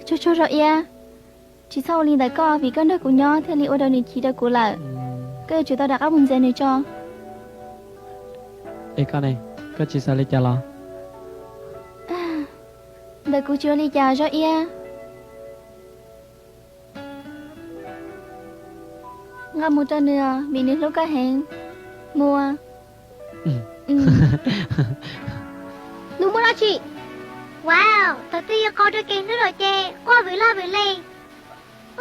Tsuag tsuag Zoo Iab, tsis txhob ua li ntawd koj, vim koj nrog kuv nyob thiaj li ua rau nws chim rau kuv lawm. Koj yuav tsum tau rov qab mus ntxias nws tso. Es koj ne, koj tsis xav li cas los? Ntawm kuv tsis ua li cas Zoo Iab. Nqa mus rau nws vim nws hlub koj heev. Mus. Nws muaj dab tsi? Wow, thaum twg yog qhov rau kev hlub lawm ces quaj vwm laj vwm le.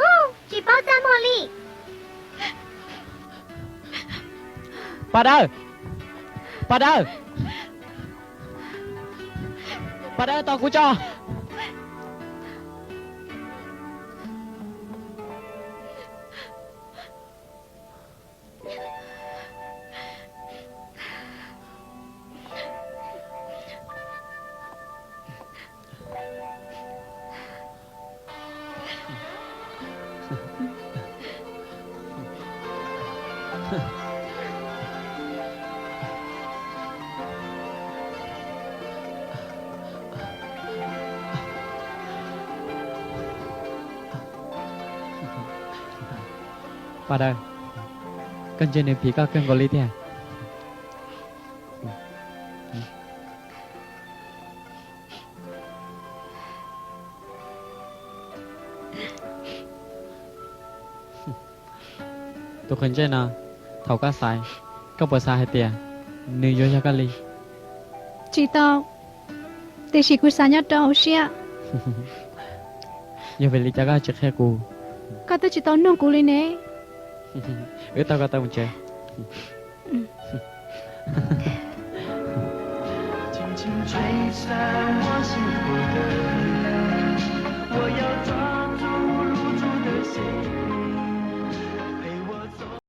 Ub, tsis paub txaj muag li. Paj Dawb, Paj Dawb, Paj Dawb, tos kuv tso. Paj Dawb, koj ntsia nws phim koj kawg nkaus li tiag. Tus qhwv ntsej no, thaum koj xaiv, koj puas xav hais tias nws yuav yog koj li? Tsis tau, tiam sis kuv xav nyob rau hauv siab. Yog vim li cas koj tsis qhia kuv? Koj twb tsis tau nug kuv li ne. Wb taug koj taw mus tsev.